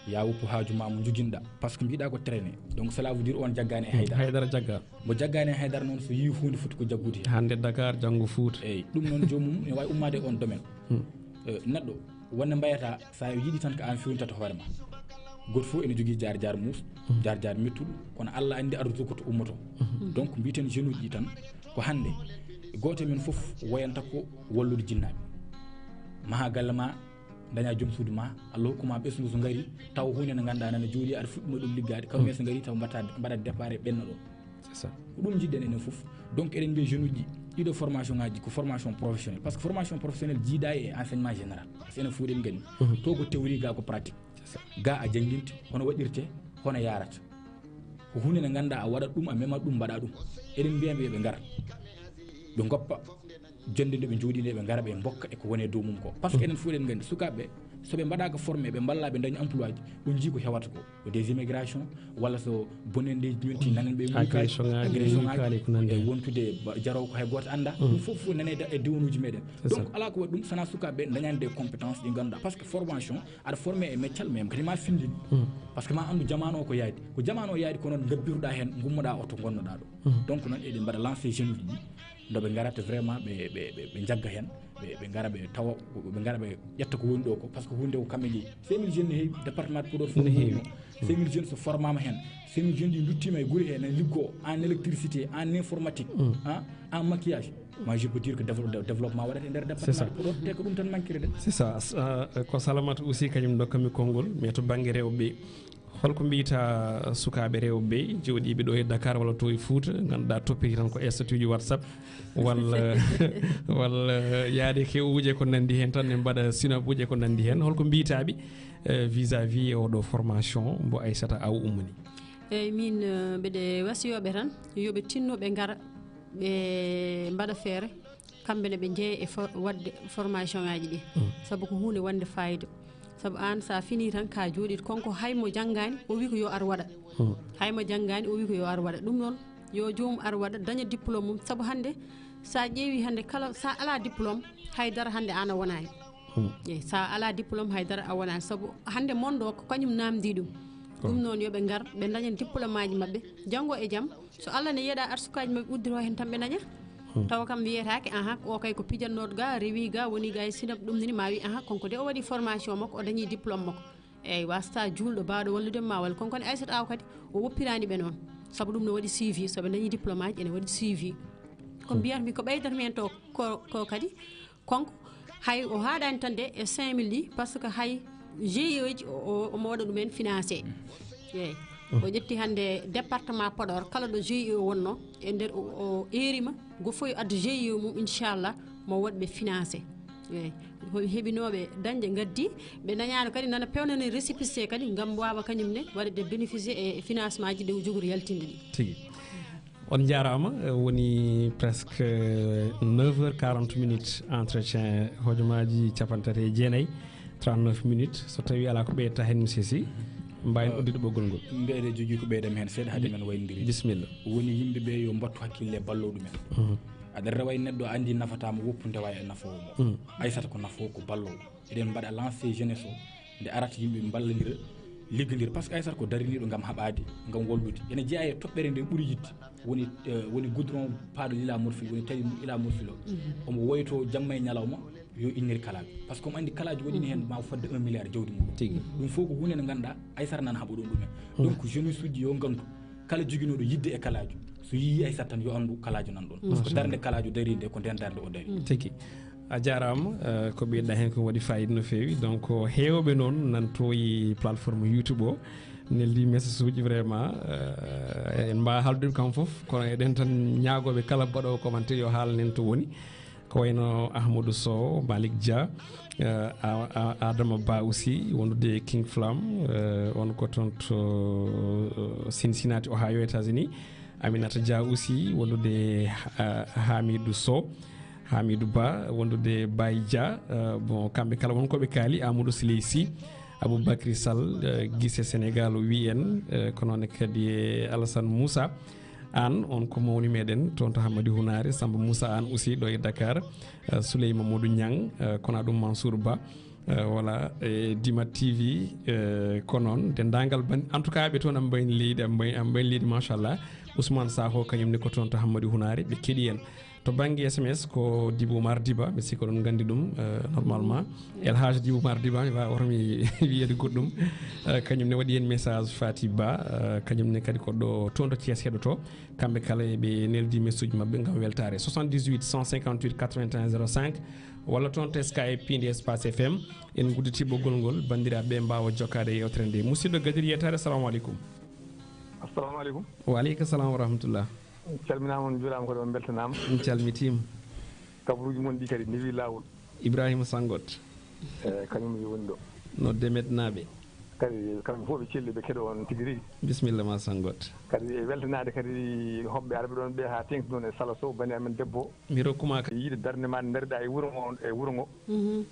ya woppu haaju ma mo joginɗa, par ce que mbiɗa ko traîner, donc cela veut dire on jaggani e haydara. Haydara jagga. Mo jaggani e haydara noon so yi hunde foti ko jaggude heen. Hannde Dakar, janngo Fouta. Eyyi, ɗum noon joomum ne wawi ummade e on domaine. Neɗɗo wonde mbayata sa yiɗi tan ko an fewnitata hoore ma. Goto fof ene jogui jaar jaar muus, jaar jaar mettuɗo, kono Allah andi ardude ko to ummoto. Donc mbiten jeune uji ɗi tan ko hannde goto men fof woyanta ko wallude jinnaɓe. Maha galle ma, daña joom suudu ma, Allah hokkuma ɓesngu so ngari taw hunde nde ganduɗa nana jooɗi aɗa fuɗɗima ɗum liggade, kamɓe so ngari taw mbatta mbaɗa départ e ɓenna ɗon. C'est ça. Ko ɗum jiɗɗen enen fof. Donc eɗen mbiya jeune uji ɗiɗo formation ngaji ko formation professionnelle, par ce que formation professionnelle jiida e enseignement général, par ce que enen fof eɗen gandi to ko théorie ga ko pratique. Ga a jangguinte hono waɗirte, hono yarata, ko hunde nde ganduɗa a waɗat ɗum, a memat ɗum, mbaɗa ɗum. Eɗen mbiyaɓe yoɓe ngar ɓe goppa jonde nde ɓe jooɗi nde, ɓe ngara ɓe mbokka e ko woni e dow mum ko, par ce que enen fof eɗen nganndi sukaaɓe ɓe soɓe mbaɗaaka formé ɓe mballa ɓe daña emploi ji, on jii ko hewata ko, ko des immigrations walla so bonanndeeji yonti nanen ɓe agression ngaji e wontude jarowo ko hay gooto annda. Ɗum fof fof nane e diwanuuji meɗen. Donc alaa ko waɗi ɗum sana sukaaɓe ɓe dañani des compétences ɗi ngannduɗaa, par ce que formation aɗa formé e meccal mais kadi ma findin, par ce que ma anndu jamaanu o ko yaadi, ko jamaanu o yaadi ko noon ngabbiruɗaa heen, ngummoɗaa oto ngonnoɗaa ɗo. Donc noon eɗen mbaɗa lancé jeune uji ɗi, nde ɓe ngarata vraiment ɓe ɓe ɓe ɓe njagga heen, ɓe ɓe ngara ɓe tawa, ɓe ngara ɓe ƴetta ko woni ɗo ko, par ce que hunde ko kamɓe jeeyi. Cinq mille jeunes ne heewi, département de Podor fof ne heewi. Cinq mille jeunes so formama heen, cinq mille jeunes ɗi nduttima e gure he ne liggo en électricité, en informatique, en maquillage. Moi je peux dire que développement waɗata e nder département de Podor te ko ɗum tan manquiri de. C'est ça. Ko Salamata aussi kañum dokkami konngol, mais to banggue rewɓe Holko mbiyta sukaaɓe rewɓe jooɗiiɓe ɗo e Dakar walla to e Fuuta, ngannduɗaa toppiti tan ko statut ji WhatsApp walla walla yaade kewuje ko nanndi heen tan, ne mbaɗa sinapuje ko nanndi heen? Holko mbiytaaɓe eh, vis-à-vis e oɗo formation mbo Aissata Aw ummani? Eyyi, min eh, mbeɗe wasiyooɓe tan yoɓe tinno ɓe ngara ɓe mbaɗa feere kamɓe ne ɓe njeeya e fo- waɗde formation ngaji ɗi. Sabu ko huunde wonde fayida. Sabu aan so a finii tan ka jooɗiiɗo, kanko hay mo janngaani o wii ko yo ar waɗa. Hay mo janngaani o wii ko yo ar waɗa. Ɗum noon yo joomum ar waɗa, daña diplôme mum. Sabu hannde so a ƴeewii hannde kala so a alaa diplôme, haydara hannde aan a wonaani. Eyi, so a alaa diplôme haydara a wonaani. Sabu hannde monde o ko kañum naamndii ɗum. Ɗum noon yo ɓe ngar ɓe daña diplôme aji maɓɓe, janngo e jam. So Allah ne yeɗa arsukaaji maɓɓe uddito heen tan ɓe daña. Tawa kam wiyetaake aha o kay ko pijannooɗo ga rewi ga woni ga e sinap ɗum nini ma wi aha kanko de o waɗi formation makko o dañi diplôme makko. Eyyi, wasta juulɗo baaɗo wallude ma walla kanko ne Aissata Aw kadi o woppirani ɓe noon. Sabu ɗum no waɗi suivi, so ɓe dañi diplôme aji ene waɗi suivi. Ko mbiyatmi ko ɓeydatmi heen to ko ko kadi kanko hay o haaɗani tan de e cinq mille ɗi par ce que hay G I E ji o- o- omo waɗa ɗumen financé. Eyyi, o ƴetti hannde département Podor kala ɗo G I E wonno e nder o o erima go fof yo addu G I E mum inchallah mo waɗɓe financé. Eyyi, heɓinooɓe dañde ngaddi ɓe dañaano kadi nana pewnani récépissé kadi ngam waawa kañum ne waɗde bénéficié e financement ji ɗe o jogori yaltinde ɗi. Tigi. On njaaraama. Eh, woni presque neuf heures quarante minutes entretien hojomaaji capanɗe tati e jeenayi, trente-neuf minutes. So tawii alaa ko ɓeydata heen, monsieur Sy, mbaawen udditde ɓoggol ngol. Mbeɗe jogii ko ɓeydam heen seeɗa hade men wayndiri. Bisimilla. Woni yimɓe ɓe yo mbattu hakkille e balloo ɗumen. Aɗa rewa e neɗɗo a anndi nafata mo woppu ndewa e nafoowo mo. Aysata ko nafoowo ko balloowo. Eɗen mbaɗa lancé jeunesse o nde arata yimɓe mballondira liggondira par ce que Aysata ko dariniiɗo ngam haɓaade ngam wallude ene jeyaa e toɓɓere nde ɓuri yiɗde woni eh, woni goudron paaɗo lila morfil woni tawi lila morfil o omo woyto jamma e ñalawma yo innir kalaajo par ce que omo anndi kalaajo waɗini heen ma fodde un milliard jawdi mum tigi ɗum fof ko huunde nde ngannduɗaa Aysata nan haɓa ɗum ɗumen donc jeunesse uji yo nganndu kala joginooɗo yiɗde e kalaajo so yii Aysata tan yo anndu kalaajo nan ɗoon par ce que darnde kalaajo darinde ko nden darnde o dari tigi. A jaaraama. Eh, ko mbiɗɗa heen ko waɗi fayida no feewi donc heewɓe noon nan toyi plateforme youtube o neldi message uji vraiment. Eh, en mbawa haaldude kam fof kono eɗen tan ñaagooɓe kala mbaɗoowo commentaire yo haalnen to woni ko wayno Ahmadou Sow, Malick Dia, eh, A- A- Adama Ba aussi wondude King Flam, eh, on ko toon to eh, Cincinnati Ohio États-Unis. Aminata Dia aussi wondude eh, Hamidou Sow, Hamidou Ba wondude Baye Dia. Eh, bon kamɓe kala won koɓe kaali Amadou Siley Sy, Aboubacry Sall, eh, Guissé Sénégal o wi en, eh, ko noon kadi e Alassane Moussa Anne on ko mawni meɗen toon to Hammadi Hunaare, Samba Moussa Anne aussi ɗo e Dakar, eh, Souley Mamadou Niang, eh, kono ɗum Mansour Ba, eh, wala e Dima T V, eh, ko noon denndaangal ban en tout cas ɓe toon am mbayni leydi am mbayni am mbayni leydi machallah. Ousmane Sakho kañum ne ko toon to Hammadi Hunaare ɓe keɗi en. To bannge S M S ko Dibu Oumar Diba, mi sikko ɗon nganndi ɗum eh, normalement. El Hadj Dibu Oumar Diba, mi waawa hormi wiyeede goɗɗum. Eh, kañum ne waɗi heen message Fati Ba, eh, kañum ne kadi ko ɗo toon to Thiès heɗoto. Kamɓe kala eɓe neldi message maɓɓe ngam weltaare. Soixante-dix-huit cent cinquante-huit quatre-vingt-un zéro cinq, walla toon to Skype P D S Pass F M. En ngudditi ɓoggol ngol, banndiraaɓe ɓe mbaawa jokkaade e yewtere nde. Musidɗo gadir yettaade, assalamu aleykum. Assalamu aleykum. Wa aleykum salam wa rahmatullah. Calminaama on, njuuraama kadi on mbeltanaama. On calmitiima. Kabaruuji mon ɗi kadi ndewi laawol. Ibrahima Sangot. E kañum yo woni ɗo. Nodde Mednaaɓe. Kadi kamɓe fof ɓe celli ɓe keɗo on tigi rigi. Bisimilla ma Sangot. Kadi e weltanaade kadi hoɓɓe arɓe ɗoon ɓe haa teeŋti noon e Sala Sow bani amen debbo. Mi rokkuma ka. Yiide darnde ma nde ndariɗa e wuro ngo e wuro ngo. Mhm.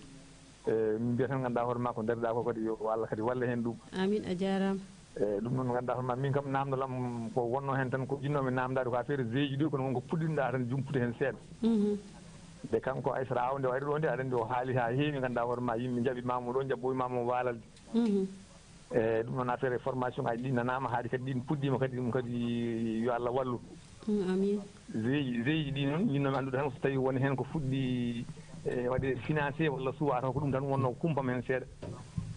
E min mbiya tan ngannduɗaa hoore ma ko ndariɗa ko kadi yo Allah kadi walle heen ɗum. Amin a jaaraama. E ɗum noon ngannduɗaa hoore ma min kam naamndal am ko wonno heen tan ko jinnoomi naamndaade ko affaire zeeji ɗo kono wonko puɗɗinɗa tan jumpude heen seeɗa. Mhm. Nde kanko Aysata Aw nde wayri ɗo nde aɗa anndi o haali haa heewi ngannduɗaa hoore ma yimɓe njaɓi ma mo ɗo njaɓɓoyi ma mo waalalde. Mhm. E ɗum noon affaire formation ngaji ɗi nanaama haaɗi kadi ɗin puɗɗiima kadi ɗum kadi yo Allah wallu. Mm, amin. Zeeji zeeji ɗi noon jinnoomi anndude tan so tawi woni heen ko fuɗɗi e waɗe financé walla suwa taw ko ɗum tan wonno kumpam heen seeɗa.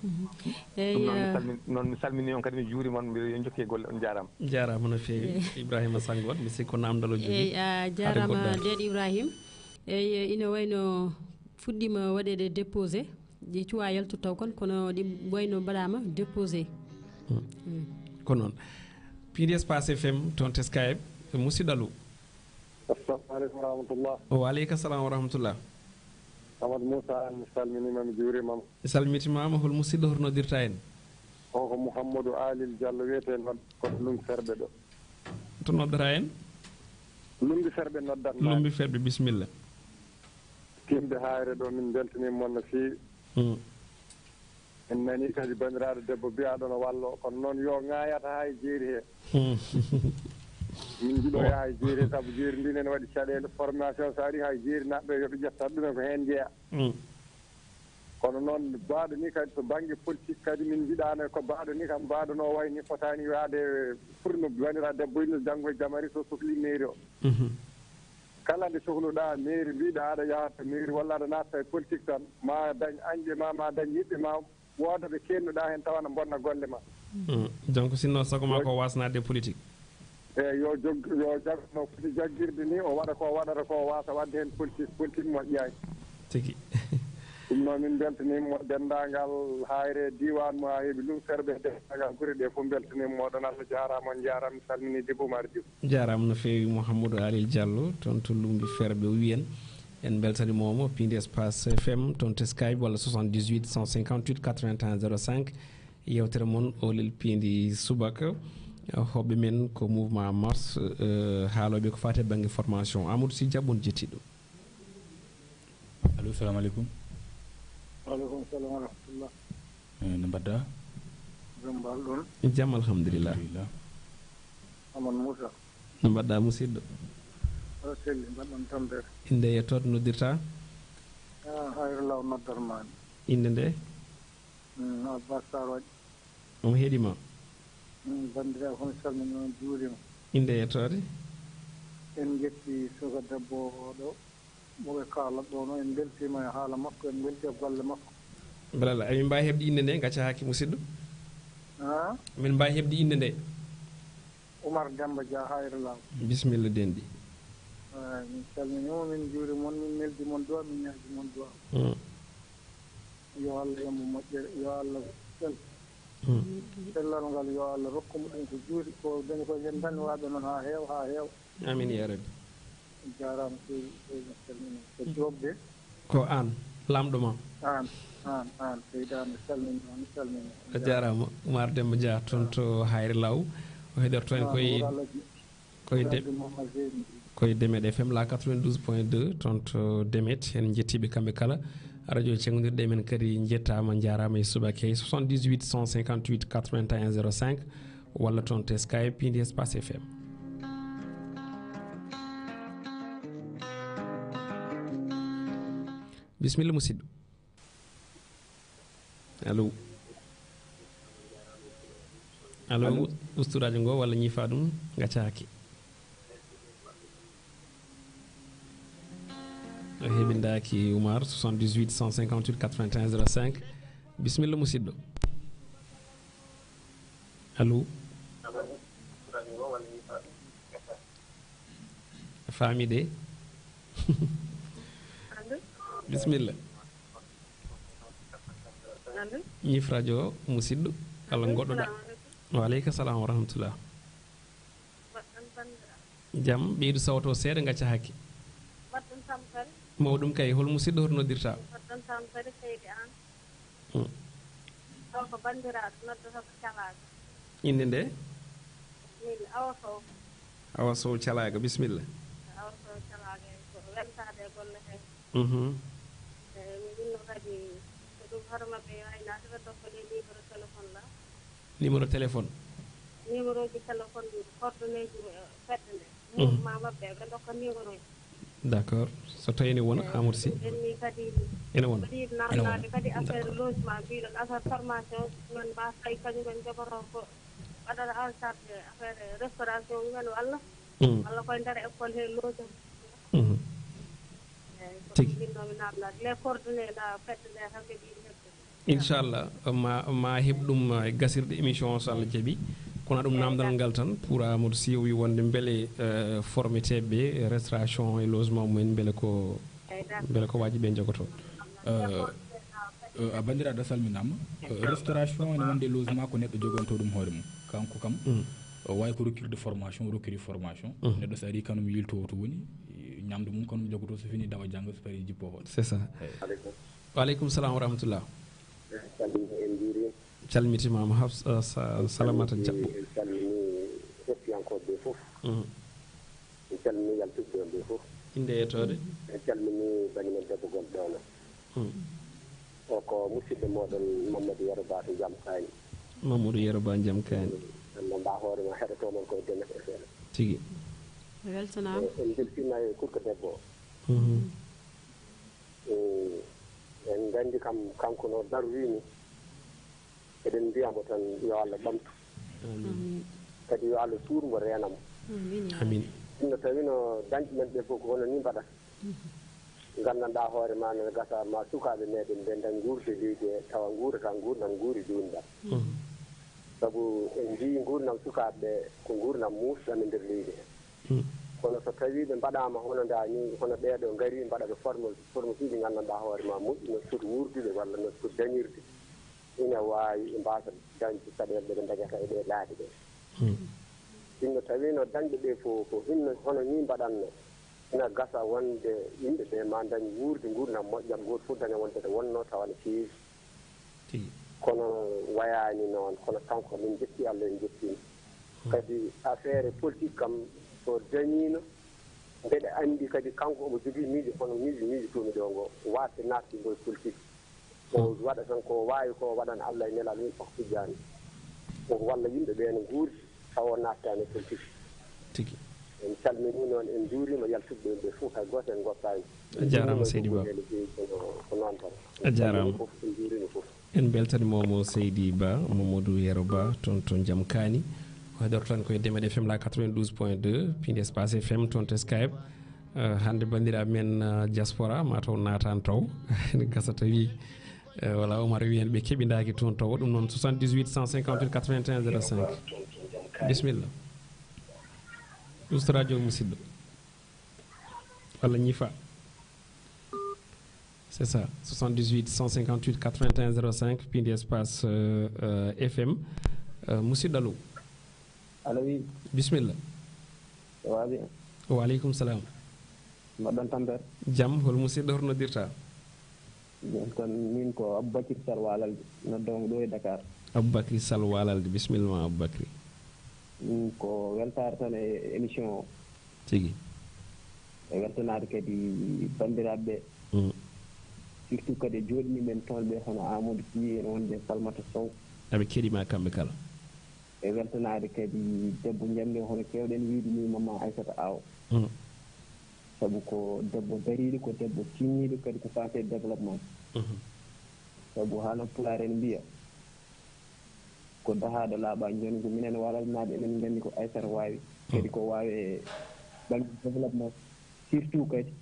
Mhm. Eyyi, ɗum noon mi eh, salmin- noon mi salmini on kadi mi juurima on mbiɗa yo jokke golle on jaaraama. Jaaraama no feewi. Ibrahima Sangot mi sikko namdal o jogii. Eyyi a jaaraama goɗɗo. Deeɗo Ibrahima. Eyyi ina wayno fuɗɗiima waɗeede déposé. Ɗi cuwa yaltude taw kon kono ɗi wayno mbaɗaama déposé. Ko noon. P D S Pass F M, toon Teskayeb, musidɗo allo. Assalamu aleykum wa rahmatullah. Wa aleyka salam wa rahmatullah. Amadou Moussa Anne, mi salminiima, mi juuriima. Mi salmitimaama, hol musidɗo, hoto noddirta en? O ko Mouhamadou Alil Diallo wiyetee, nodda ko Lum Ferɓe ɗo. To noddata en? Lumbi Ferɓe noddat. Lumbi Ferɓe, bisimilla. Timde haayre ɗo, min mbeltaniima mon no feewi. Mm. En nanii kadi banndiraaɗo debbo biyaaɗo no wallo, kono noon yo ŋaayata haa e jeeri hee. Hmm. Min njiɗo yaa e jeeri hee, sabu jeeri ndin ene waɗi caɗeele, formation so ari haa e jeeri naɓɓe, yo ɓe ƴetta ɗum en ko heen njeya. Hmm. Kono noon baaɗo ni kadi to bannge politique kadi min njiɗaano ko baaɗo ni kam baaɗo no wayi ni fotaani yaade pour no banndiraaɗo debbo ino janngo e jamari so sokli mairie o. Mhm. Kala nde sohluɗaa mairie, mbiɗa aɗa yaha to mairie walla aɗa natta e politique tan, ma dañ añɓe ma, ma dañ yiɓɓe ma, wooda ɓe kennuɗaa heen tawa na bonna golle ma. Mm. Donc, sinno sago ma ko wasnaade politique. Eyi, yo jog, yo jag no foti jaggirde ni, o waɗa ko waɗata ko, o wasa waɗde heen politique, politique moƴƴaani. Tigi. Ɗum noon min mbeltaniima mo, denndaangal haayre diiwaan mo haa heɓi Lum Ferɓe, denndaangal gure ɗe fof mbeltaniima moɗon. Allah jaaraama, on njaaraama, mi salminii debbo Umar Diouf. Jaaraama no feewi Mouhamadou Alil Diallo, toon to Lumbi Ferɓe o wiyen. En mbeltaniima mo, piindi espace F M, toon to Skype walla soixante-dix-huit cent cinquante-huit quatre-vingt-un zéro cinq. Yeewtere mon oolel piindi subaka. Hoɓɓe men ko mouvement mars, eh, haalooɓe ko faati e bannge formation. Amadou Sy Diab, on jettiɗo. Allo, salamu aleykum. Waaleykum salam wa rahmatullah. Eh, no mbaɗɗa? Jam mbaal ɗon? Jam, alhamdulillah. Alhamdulillah. Amadou Moussa. No mbaɗɗa, musidɗo? Aɗa selli, mbaɗɗon tampere. Innde e yettoode noddirta? Ah, Hayre Law noddat ma. Innde nde? Mm, Abbas Sarr waɗi. Omo heɗii ma? Mm, banndiraaɓe fof, mi salminiima, mi juuriima. Innde e yettoode? En njetti suka debbo o ɗo, mo ɓe kaalat ɗo no, en mbeltiima e haala makko, en mbelti e golle makko. Belal, emin mbaawi heɓde innde nde, ngacca hakke, musidɗo? Ah? Min mbaawi heɓde innde nde? Umar Demba Dia, Hayre Law. Bisimilla, denɗi. Eey, min calminii mo, min njuuriima mo, min neldi mo duwaa, min ñaagii mo duwaa. Mm. Yo Allah yoɓ mo moƴƴere, yo Allah sel-, cellal ngal, yo Allah rokku mo ɗum ko juuti, ko dañi ko heen tan, waɗa noon haa heewa, haa heewa. Amiin, yaa Rabbi. Jaaraama seydi, seydi, mi salminiima. Ko Diop de? Ko aan, laamɗo ma. Aan, aan, aan, seydi, aan, mi salminiima, mi salminiima. A jaaraama, Umar Demba Dia, toon to Hayre Law. O heɗorto en koye, koye de-, koye Demet F M, la quatre-vingt-douze point deux, toon to Demet. En njettii ɓe kamɓe kala. Radio cenngondirɗe men kadi njettaama, njaaraama e subaka e soixante-dix-huit cent cinquante-huit quatre-vingt-un zéro cinq, walla toon to Skype, piindi espace F M. Bisimilla, musidɗo. Allo. Allo. Allo. Ustu radio ngo walla ñiifa ɗum, ngacca hakke. A heɓindaaki Oumar, soixante-dix-huit cent cinquante-huit quatre-vingt-un zéro cinq. Bisimilla, musidɗo. Allo. Faami de. Allo. Bisimilla. Allo. Ñif radio o, musidɗo. Allo, allo, ngoɗɗoɗa. Salamu aleykum. Wa aleyka salam wa rahmatullah. Mbaɗɗon, banndiraaɓe? Jam, ɓeydu sawto seeɗa, ngacca hakke. Mbaɗɗon tampere? Mawɗum kay, hol musidɗo, hoto noddirta? Mbaɗɗon tampere, seydi aan. Hmm. Ɗo ko banndiraaɗo, noddata ko Calaaga. Innde nde? Min Awa Sow. Awa Sow Calaaga, bisimilla. Awa Sow Calaaga, ko weltaade e golle he. Mhm. Eyi, mi ɗum no kadi, ko ɗum hoto maɓɓe yo aynaade ɓe ndokka ɗe numéro téléphone la. Numéro téléphone? Numéro ji téléphone ɗi, coordonnées ji, eh, fedde nde. Mhm. Mouvement maɓɓe, ɓe ndokka numéro ji. D'accord. So tawi ene wona, eh, Amadou Sy? Ɗum en ni kadi, ene wona. Mbaɗi namnaade kadi affaire logement, mbiɗon affaire formation, men mba tawi kañum en jogoto ko waɗata en charge affaire restauration mumen walla? Mm. Walla koye nder école he logement. Mhm. Eyi, ko tigi. Ɗum min noon mi namnaade. Les coordonnées la fedde nde tan ɓe ɗiɗi heɓde. Inchallah, ma, ma heɓ ɗum, eh, gasirɗe émission o, so Allah jaɓi. Kono ɗum namdal ngal tan, pour Amadou Sy o wi wonde mbele, eh, formeteɓe ɓe, restauration e logement mumen, mbele ko, mbele ko wajibi ɓe jogoto. Eh, Eh, a banndiraaɗo, a salminaama. Eh, restauration ene wonde e logement ko neɗɗo jogantoo ɗum hoore mum. Kanko kam, o waawi ko rokkirde formation, o rokkiri formation. Neɗɗo so arii kanum yiltoo to woni, eh, ñamdu mum kanum jogotoo, so fini dawa jannga, so parii jippoo hoore. C'est ça. Eyi. Aleykum. Wa aleykum salam wa rahmatullah. Eh, calmini en njuuriima. Calmitiima ma Hafs-, eh, sa-, Salamata Jaɓɓo. En calmini hettiyankooɓe ɓe fof. Mhm. En calmini yaltudɓe ɓe fof. Innde e yettoode? En calmini bani men debbo gonɗo ɗo. Hmm. O ko musidɗo mooɗon Mamadou Yero Ba to Jam Kaani. Mamadou Yero Ba Jam Kaani. Annda mba hoore ma heɗoto mon ko Demet F M. Tigi. Weltanaama. Eh, en mbeltiima e kurko debbo o. Mhm. Eh, en nganndi kam, kanko no darwini. Eɗen mbiya mo tan yo Allah ɓamtu. Amin. Amin. Kadi yo Allah suur mo, reena mo. Amin, ya Amin. Rabbi. Sinno tawino dañɓe men ɓe fof ko hono ni mbaɗata. Mhm. Nganndanɗaa hoore ma no gasa ma sukaaɓe meɗen ɓe dañ nguurde leydi he tawa nguurata nguurdam nguuri duunɗam. Mhm. Sabu en njii nguurdam sukaaɓe ɓe ko nguurdam muusɗam e nder leydi he. Mhm. Kono so tawii ɓe mbaɗaama hono ndaa ni, hono ɓeeɗo ngarii mbaɗa ɓe forme, forme suuji nganndanɗaa hoore ma moƴƴi no foti wuurdude walla no foti dañirde. Ina waawi ɓe mbaasa dañde caɗeele ɗe ɓe ndañata e ɗee laabi ɗe. Hmm. Sinno tawiino dañɓe ɓe ko, ko hinno hono nii mbaɗatno, ina gasa wonde yimɓe ɓe ma ndañ wuurde nguurndam moƴƴam, gooto fof daña wonde ɗo wonnoo tawa ne feewi. Tigi. Kono wayaani noon, kono kanko min njetti Allah, en njettiima. Hmm. Kadi affaire politique kam, so dañiino, mbeɗa anndi kadi kanko omo jogii miijo, kono miijo miijotoomi ɗo ngo, waasde naatde ngo e politique. O waɗa tan ko waawi ko, waɗan Allah e nelaaɗo mum, fof tijjaani. O walla yimɓe ɓe no nguurdi, tawa o naataani e politique. Tigi. En calminii noon, en njuuriima yaltudɓe ɓe fof, hay gooto en ngoppaani. A jaaraama, Seydi Ba. Ko noon tan. A jaaraama. Fof, en njuuriima fof. En mbeltaniima mo Seydi Ba, Mamadou Yero Ba, toon to Jam Kaani. O heɗoto tan ko e Demet F M la quatre-vingt-douze point deux, piindi Espace F M, toon to Skype. Eh, hannde banndiraaɓe men, eh, diaspora, ma taw naataani taw. Ene gasa tawi, eh, wala Omar wi en ɓe keɓindaaki toon taw. Ɗum noon, soixante-dix-huit cent cinquante-huit quatre-vingt-un zéro cinq. Bisimilla. Ustu radio musidɗo. Walla ñifa. C'est ça, soixante-dix-huit cent cinquante-huit quatre-vingt-un zéro cinq, piindi Espace, euh, euh, F M. Euh, musidɗo, allo. Allo, oui. Bisimilla. Waawi. Wa aleykum salam. Mbaɗɗon tampere? Jam, hol musidɗo, hoto noddirta? Jam tan, min ko Aboubacry Sall Walalde, noddoomo ɗo e Dakar. Aboubacry Sall Walalde, bisimilla ma Aboubacry. Min ko weltaare tan e émission o. Tigi. E weltanaade kadi banndiraaɓe ɓe. Mm. Surtout kadi e jooɗiiɓe men toon ɓe, hono Amadou Sy, ene wonde Falmata Sow. Aɓe keɗii ma kamɓe kala. E weltanaade kadi debbo njamndi o, hono keewɗen wiide ni, Mama Aissata Aw. Mm. Sabu ko debbo dariiɗo, ko debbo kinniiɗo, kadi ko faati e développement. Mhm. Sabu haala Pulaar en mbiya, ko dahaaɗo laaɓa njongu. Minen Walalnaaɓe, eɗen nganndi ko Aissata waawi. Kadi ko waawi e bannge développement. Surtout kadi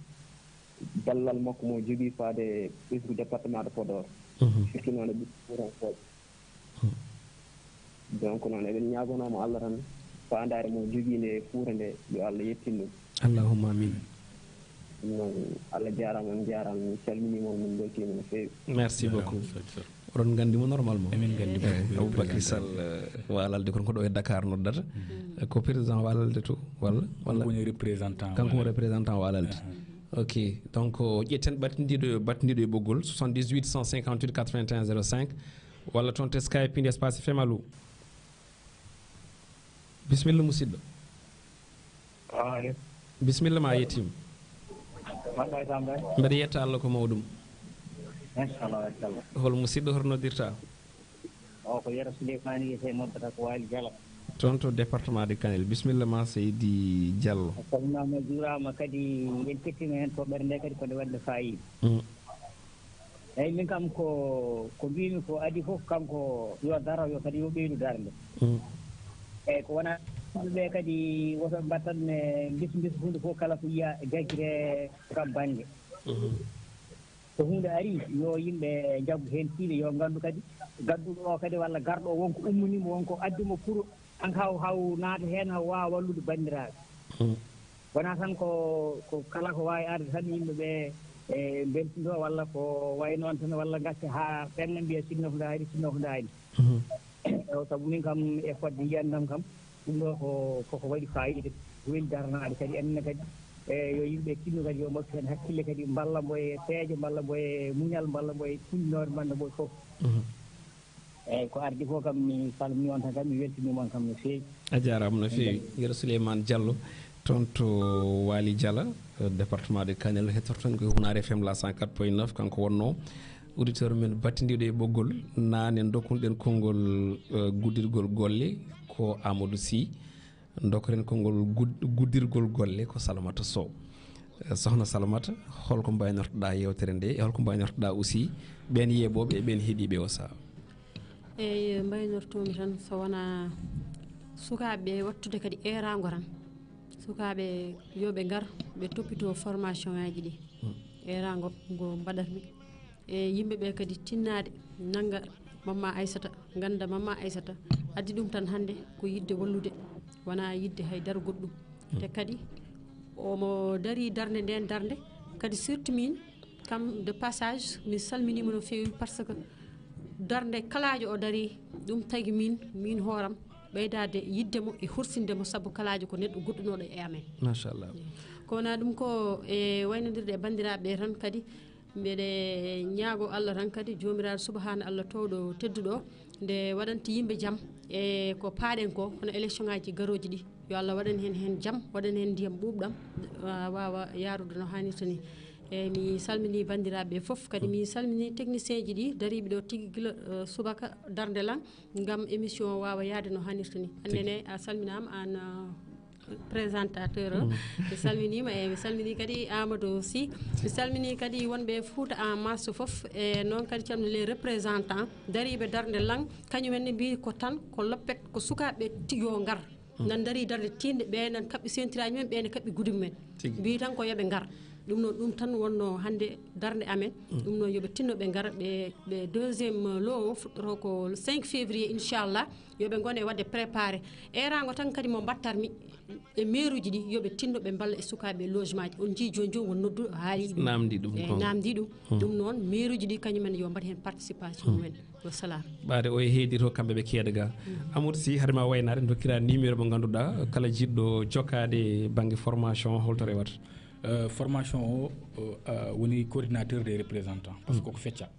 ballal makko mo jogii faade ɓesngu département de Podor. Mhm. Surtout noon e ɓesngu Fuutankooɓe. Mhm. Donc noon eɗen ñaagonoo mo Allah tan, faandaare mo jogii nde e Fuuta nde, yo Allah yettin ɗum. Allahumma amin. Ɗum noon, Allah jaaraama, on njaaraama, min calminii mon, min mbeltiima no feewi. Merci beaucoup. Oɗon nganndi mo normalement. Emin nganndi mo. Eh, Aboubacry Sall, eh, Walalde, kono ko ɗo e Dakar noddata. Mm. Eh, ko président Walalde to, walla? Walla? Kanko woni représentant Kanko woni Walalde. Représentant Walalde. Uh-huh. Ok, donc, o ƴetten battindiiɗo, battindiiɗo e ɓoggol, soixante-dix-huit cent cinquante-huit quatre-vingt-un zéro cinq, walla toon to Skype, piindi Espace F M, allo. Bisimilla, musidɗo. Salamu aleykum. Bisimilla ma, a yettiima. Mbaɗɗa e tampere? Mbeɗa yetta Allah, ko mawɗum. Machallah, machallah. Hol musidɗo, hoto noddirta? O ko Yero Souleymane wiyetee, noddata ko Waali Jalo. Toon to département de Kanel. Bisimilla ma, Seydi Diallo. A salminaama, a juuraama, kadi en kettiima heen toɓɓere nde kadi ko nde waɗde faayiida. Mm. Eeyi, min kam ko, ko mbiymi ko adii fof, kanko yo daro, yo kadi yo ɓeydu darnde. Mm. Eeyi, ko wonaa yimɓe ɓe kadi woto mbattan ne mbis mbis huunde fof kala ko yiya e jaggire kam bannge. Mhm. So huunde arii, yo yimɓe njaggu heen tiiɗe, yo nganndu kadi gadduɗo o kadi walla garɗo o won ko ummanii mo, won ko addi mo pour an haw, haw naata heen, haw waawa wallude banndiraaɓe. Hmm. Wonaa tan ko, ko kala ko waawi arde tan yimɓe ɓe e mbeltindo walla ko wayi noon tan, walla ngacca haa ɓenna mbiya sinno ko ndaari, sinno ko ndaari. O sabu min kam e fodde yiyannam kam, ɗum ɗo ko, koko waɗi fayida, weli daranaade kadi, enen kadi, e yo yimɓe tinno kadi, yo mbattu heen hakkille kadi, mballa mbo e peeje, mballa mbo e muñal, mballa mbo e tinnoore, mballa mbo e fof. Eeyi, ko ardi ko kam, mi salmini on tan, kam mi weltiniima on kam no feewi. A jaaraama no feewi. Yero Souleymane Diallo, toon to Waali Jala, eh, département de Kanel, hettorton ko Hunaare F M la cent quatre point neuf, kanko wonnoo auditeur men battindiiɗo e ɓoggol. Naane ndokkunoɗen konngol, eh, guddirgol golle, ko Amadou Sy. Ndokkoren konngol gud-, guddirgol golle, ko Salamata Sow. Eh, Sohna Salamata, holko mbaynortoɗaa yeewtere nde, e holko mbaynortoɗaa aussi ɓeen yeeɓooɓe e ɓeen heɗiiɓe o sahaa? Eeyi, mbaynortoomi tan, so wonaa sukaaɓe ɓe wattude kadi eeraango tan. Sukaaɓe yo ɓe ngar, ɓe toppitoo formation ŋaaji ɗi. Eeraango ngo mbaɗatmi. E yimɓe ɓe kadi tinnaade nannga Mamma Aysata, ngannda Mamma Aysata, addi ɗum tan hannde ko yiɗde wallude, wonaa yiɗde hay dara goɗɗum. Te kadi omo darii darnde nden darnde, kadi surtout min, kam de passage, mi salminiima no feewi, parce que darnde kalaajo o darii, ɗum tagi min, min hooram, ɓeydaade yiɗde mo e horsinde mo, sabu kalaajo ko neɗɗo goɗɗunooɗo e amen. Machallah. Ko wonaa ɗum ko e waynondirde e banndiraaɓe ɓe tan kadi, mbeɗe ñaago Allah tan kadi, Joomiraaɗo Subhaana Allah toowɗo tedduɗo, nde waɗanta yimɓe jam e ko paaɗen ko, hono élection ŋaaji garooji ɗi. Yo Allah waɗan heen, heen jam, waɗan heen ndiyam ɓuuɓɗam, wa-, waawa yaarude no haanirta ni. Eeyi, mi salminii banndiraaɓe ɓe fof, kadi mi salminii technicien ji ɗi dariiɓe ɗo tigi gila, eh, subaka darnde lan, ngam émission o waawa yahde no haanirta ni. Tigi. Annene, a salminaama aan, eh, présentateur o. Mi salminiima, eeyi, mi salminii kadi Amadou Sy. Mi salminii kadi wonɓe Fouta en masse fof, e noon kadi calmini les représentants dariiɓe darnde lan, kañum en ne mbiyi ko tan ko loppet, ko sukaaɓe ti-, yo ngar. Nan darii darnde tiiɗnde, ɓe nan kaɓɓi sentiraaji men, ɓe ne kaɓɓi gudumi men. Tigi. Mbiyi tan ko yo ɓe ngar. Ɗum noon, ɗum tan wonnoo hannde darnde amen. Ɗum noon, yo ɓe tinno ɓe ngara, ɓe, ɓe deuxième lot o fuɗɗotoo ko le cinq février, inchallah. Yo ɓe ngone waɗde préparé. Eeraango tan kadi mo mbattarmi e meeruuji ɗi, yo ɓe tinno ɓe mballa e sukaaɓe e logement ji. On njii jooni jooni won nodduɗo haali ɗum. Naamndi ɗum. Eeyi, naamndi ɗum. Ɗum noon, meeruuji ɗi kañum en yo mbaɗ heen participation mumen. Wassalam. Ɓaade o e heedi to kamɓe ɓe keeda ga. Amadou Sy, hade ma waynaade, dokkira numéro mo ngannduɗaa, kala jiɗɗo jokkaade bannge formation, holto rewata? Euh, formation o, euh, euh, woni coordinateur des représentants, parce que koko fecca.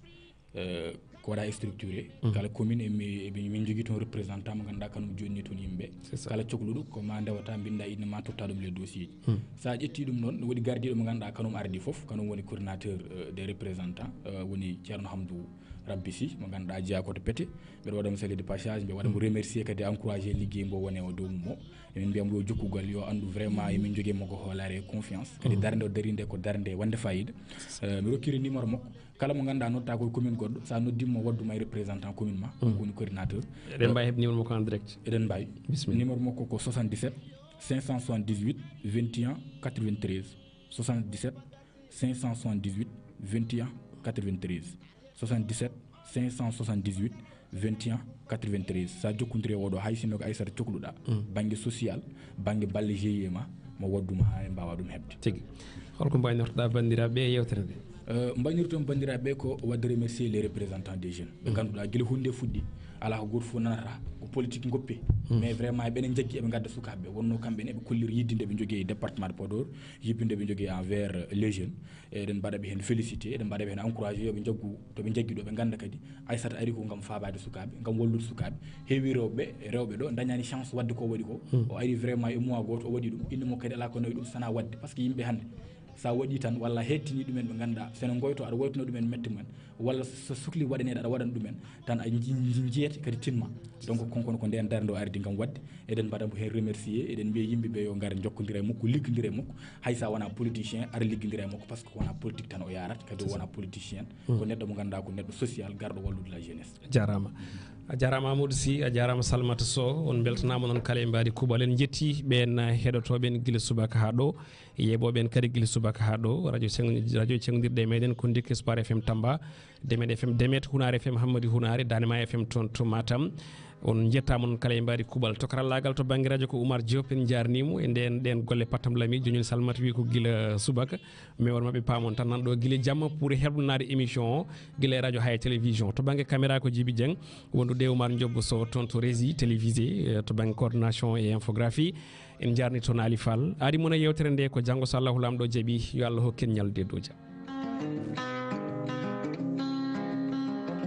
Euh, ko waɗa structuré. Kala commune e mi, e mi, min jogii toon représentant mo ngannduɗaa kanum jonni toon yimɓe. C'est ça. Kala cokluɗo ko ma ndewata, mbinnda inde ma, totta ɗum les dossier ji. Sa ƴetti ɗum noon, no woodi gardiiɗo mo ngannduɗaa kanum ardi fof, kanum woni coordinateur, euh, des représentants, euh, woni Ceerno Hamdou Rabbi Sy, mo ngannduɗaa jeyaa ko to Pete. Mbeɗa waɗa mo salude de passage, mbeɗa waɗa mo remercier kadi, encourager liggeey mbo woni o dow mum o. Emin mbiya mo yo jokkugal, yo anndu vraiment emin njogii mo ko hoolaare e confiance. Kadi darnde o darii nde ko darnde wonde fayida. Euh, mi rokkiri numéro makko. Kala mo ngannduɗaa noddataa ko e commune goɗɗo, sa noddiima mo, waddu ma e représentant commune ma, ko woni coordinateur. Eɗen mbaawi heɓde numéro makko en direct? Eɗen mbaawi. Bisimilla. Numéro makko ko soixante-dix-sept cinq cent soixante-dix-huit vingt et un quatre-vingt-treize. Soixante-dix-sept cinq cent soixante-dix-huit vingt et un quatre-vingt-treize. Soixante-dix-sept cinq cent soixante-dix-huit vingt et un quatre-vingt-treize. Sa jokkondire oɗo, hay sinno ko Aysata cokluɗaa, bannge social, bannge balle G I E ma, mo waddu ma haa en mbaawa ɗum heɓde. Tigi. Holko mbaynortoɗaa banndiraaɓe e yeewtere nde? Euh, mbaynirton banndiraaɓe ko waɗde remercier les représentants des jeunes. Ɓe ngannduɗaa gila huunde fuɗɗi, alaa ko gooto fof nanata, ko politique ngoppe. Mais vraiment, eɓe ne njaggi, eɓe ngadda sukaaɓe. Wonno kamɓe ne, ɓe kolliri yiɗde nde ɓe njogii e département de Podor, yiɗde nde ɓe njogii envers, euh, les jeunes. Eɗen mbaɗa ɓe heen félicité, eɗen mbaɗa ɓe heen encouragé, yo ɓe njaggu to ɓe njaggi ɗo, ɓe ngannda kadi Aysata ari ko ngam faabaade sukaaɓe, ngam wallude sukaaɓe. Heewi rewɓe, rewɓe ɗo ndañaani chance waɗde ko waɗi ko. O ari vraiment e mois gooto, o waɗi ɗum. Inde mo kadi alaa ko nawi ɗum sana waɗde, parce que yimɓe hannde, sa waɗi tan walla hettini ɗumen ɓe ngannduɗaa, sene ngoyto aɗa woytano ɗumen mette mumen, walla so sukli waɗaneede aɗa waɗana ɗumen, tan a ji-, ji-, jiyete kadi tinma. Donc, konkon ko ndeen darnde o ardi ngam waɗde. Eɗen mbaɗa mo heen remercier, eɗen mbiya yimɓe ɓe yo ngar njokkondira e makko, liggondira e makko. Hay sa wona politicien, ara liggondira e makko, parce que ko wona politique tan o yarata, kadi o wona politicien. Ko neɗɗo mo ngannduɗaa ko neɗɗo social, garɗo wallude la jeunesse. A jaaraama. A jaaraama Amadou Sy, a jaaraama Salamata Sow. On mbeltanaama noon kala e mbaadi kuuɓal. En njetti ɓeen heɗotooɓe en gila subaka haa ɗo. Yeeɓooɓe en kadi gila subaka haa ɗo. Radio Ceng-, radio cenngondirɗe e meɗen ko Ndikka Espoir F M Tamba, Demet F M Demet, Hunaare F M Hammadi Hunaare, Daande Maayo F M toon to Matam. On njettaa mon kala e mbaadi kuuɓal to karallaagal to bannge radio ko Oumar Diop, en njaarnii mo e ndeen, ɗeen golle pattam lami. Jooni on Salmata wi ko gila subaka, mais on maɓɓe paamon tan nan ɗo gila jamma pour heblanaade émission o gila e radio haa e télévision. To bannge caméra ko Djiby Dieng, wondude e Oumar Diop Sow toon to régie télévisé, eh, to bannge coordination et infographie. En njaarnii toon Ali Fall. Aadi mon e yeewtere nde ko janngo so Allahu Laamɗo jaɓi, yo Allah hokku en ñallude e dow jam.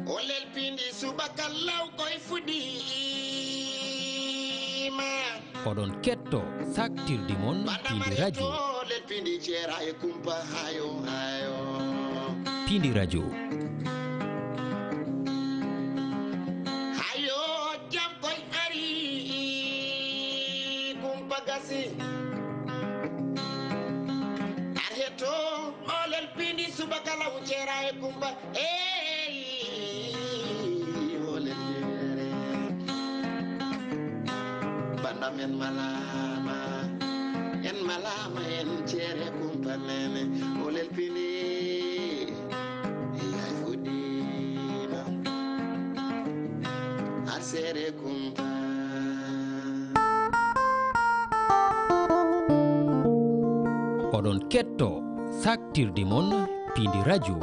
O lelpindi subaka law koye fuɗiima. Oɗon ketto saktirde mon Piindi Radio. Lelpindi ceera e kumpa hayo hayo. Piindi Radio. Hayo jam koy ari kumpa gasi. Arheto olel pindi subaka law ceera e kumpa. Ey, olel yere. Bandam en malama, en malama, en ceere kumpa nene. Olel pindi, yay fudima. Ar seere kumpa. Oɗon ketto saktirde mon Piindi Radio.